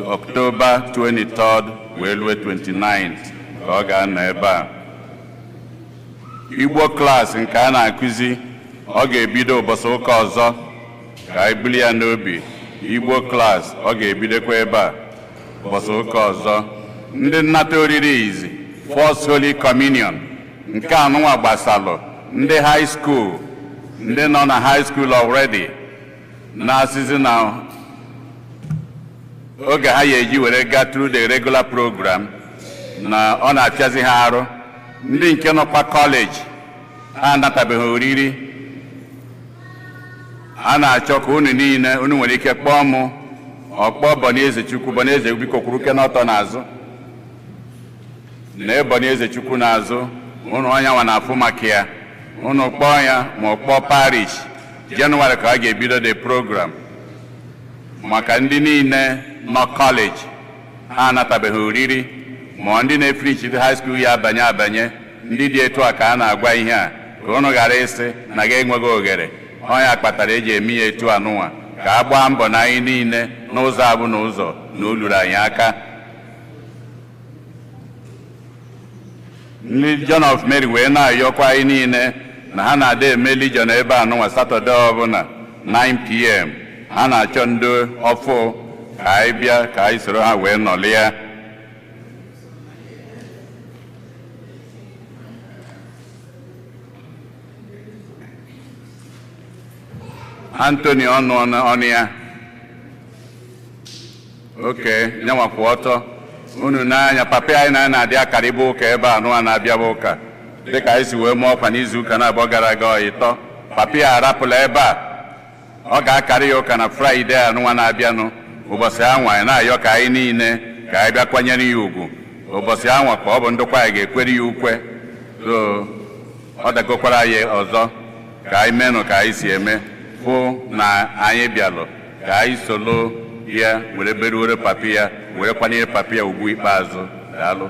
Ọktoba 23rd wee lue 29th ka ọ ga-anọ ebe a. Igbo class nke a na-akụzi, ọ ga-ebido ụbọchị ụka ọzọ. Ka anyị buli ya n'obi. Igbo class, ọ ga-ebidokwa ebe a ụbọchị ụka ọzọ. Ndị nnata oriri izi, First Holy Communion nke anụnwa gbasalụ ndị high school, ndị nọ na high school already, na-asịzi na oge ha ya eji were gaa through the regular program na ọ na-apịazi ha arụ. Ndị nke nọkwa kọleji, ha anatabeghị oriri. A na-achọ ka unu niile, unu nwere ike kpọọ mụ, ọkpọ Bọnieze Chukwu. Bọnieze, biko kwuruke n'ọtọ n'azụ na Bọnieze Chukwu n'azụ unu. Ọnya nwa na-afụ maka ya. Unu kpọọ ya ma ọ kpọọ parish. Jenụwarị ka a ga-ebido the program maka ndị niile nọ kọleji ha anatabeghị oriri, ma ndị na-efinish high school ya abanye abanye. Ndị dị etu a ka a na-agwa ihe a, ka unu ghara ịsị na ga enweghị oghere. Ọnya kpatara eji eme ya etu anụnwa, ka a gbaa mbọ na anyị niile n'ụzọ abụ na ụzọ na o luru anyị aka. Ndị Legion of Mary wee na-ayọkwa anyị niile na ha na-ada eme Legion ebe anụnwa Satọde ọbụla 9 p.m. Ha na-achọ ndị ọfụ ka anyị bịa ka anyị soro ha wee nọlịa. Anthony ọnụ ọnụ ya oke nyanwakwụ ọtọ unu n'anya. Papa anyị na na-adị akarịba ụka ebe a nụwa na-abịaba ụka, dịka anyị si wee mụọ ọkwa n'izu ụka na-abụọ gara aga. Ọyịtọ papa ya arapụla ebe a, ọ ga-akarị ya ụka na Fraịde a nụnwa na-abịanụ. Ụbọchị anwa anyị na-ayọ ka anyị niile ka anyị bịa kwanyere ya ugwu. Ụbọchị anwa ka ọ bụ ndokwa anyị ga-ekwere ya ukwe. So ọ dagokwara anyị ọzọ. Ka anyị menụ ka anyị si eme fụ na anyị bịalụ ka anyị solo ya were beruore papi ya were kwanyere papi ya ugwu ikpeazụ. Daalụ.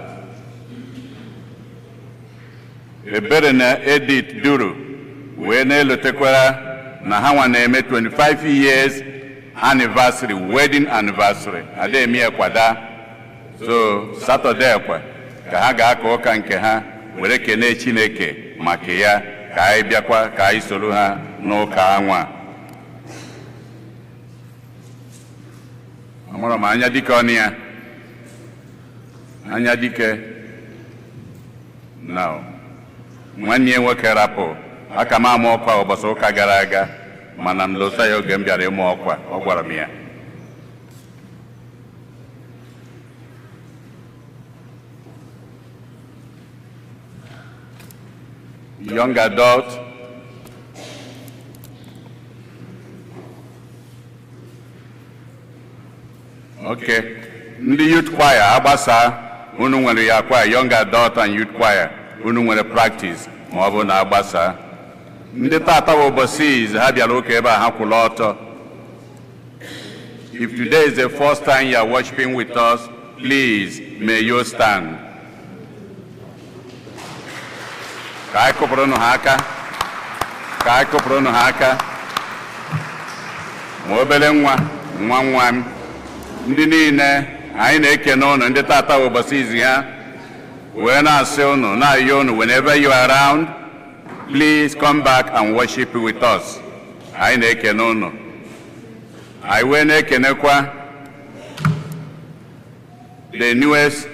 Ebere na Edith Duru wee na-elotekwara na ha nwa na-eme 25 years anniversary, wedding anniversary. Ademi kwada. So Saturday kwa ka ha ga-aka ụka nke ha were kene Chineke maka ya, ka anyị bịakwa ka anyị soro ha n'ụka anwa. Amara m anya dike ọnụ ya. Anya dike. Now, nwanne ya nwoke rapụ aka m ama ọkwa ụbọchị ụka gara aga, mana m lụsa ya oge m bịara ịmụ ọkwa, ọ gwara m ya. Young adult. Okay. Ndị youth choir agbasa, unu nwere ya choir, young adult and youth choir, unu nwere practice ma ọ bụ na agbasa. Ndị tata bụ ụbọchị izu ha bịara ụka ebe a ha kwụrụ ọtọ. If today is the first time you are worshiping with us, please may you stand. Ka anyị kụpụrụnụ ha aka. Ka anyị kụpụrụnụ ha aka. Ma obere nwa nwa nwa m, ndị niile anyị na-ekene ụnụ ndị tata bụ ụbọchị izu ha wee na-asị ụnụ na-ayọ ụnụ, whenever you are around, please come back and worship with us. Anyị na-ekene ụnụ. Anyị wee na-ekenekwa the newest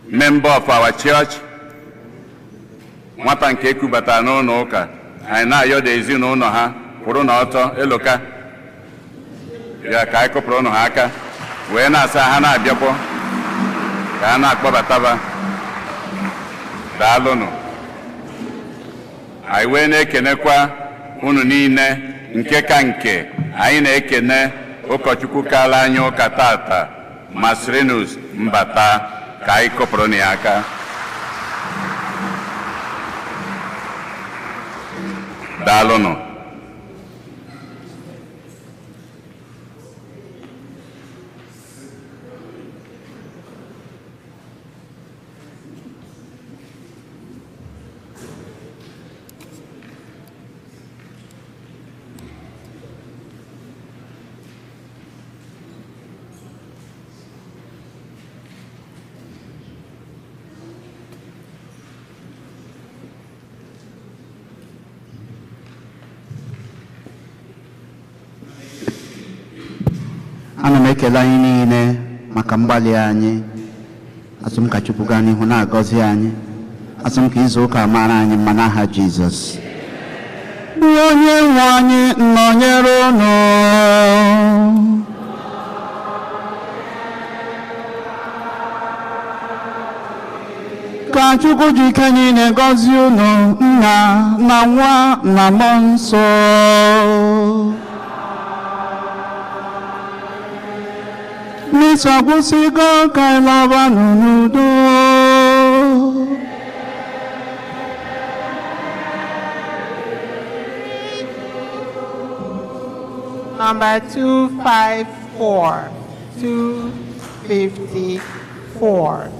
member of our church, nwata nke ekubatara n'ụlọ ụka. Anyị na-ayọda ezinụlọ ha kwụrụ n'ọtọ eloka ya ka anyị kụpụrụ ụnụ ha aka wee na-asa ha na-abịakwọ ka ha na-akpọbataba. Daalụnụ. Anyị wee na-ekenekwa unu niile, nke ka nke anyị na-ekene ụkọchukwu kaala anyị ụka tata, Masrinus Mbata, ka anyị kụpụrụ ya aka. Daalụnụ. Ana m ekele anyị niile maka mgbalị anyị. Asị m ka Chukwu gaa n'ihu na-agọzi anyị. Asị m ka izu ụka mara anyị mma n'aha Jizọs. Onye nwe anyị nọnyere unu. Ka Chukwu ji ike niile gọzie unu, Nna na Nwa na Mmụọ Nsọ. Misa gwụsịgo ka anyị labanụ n'udo. Number 254, 254.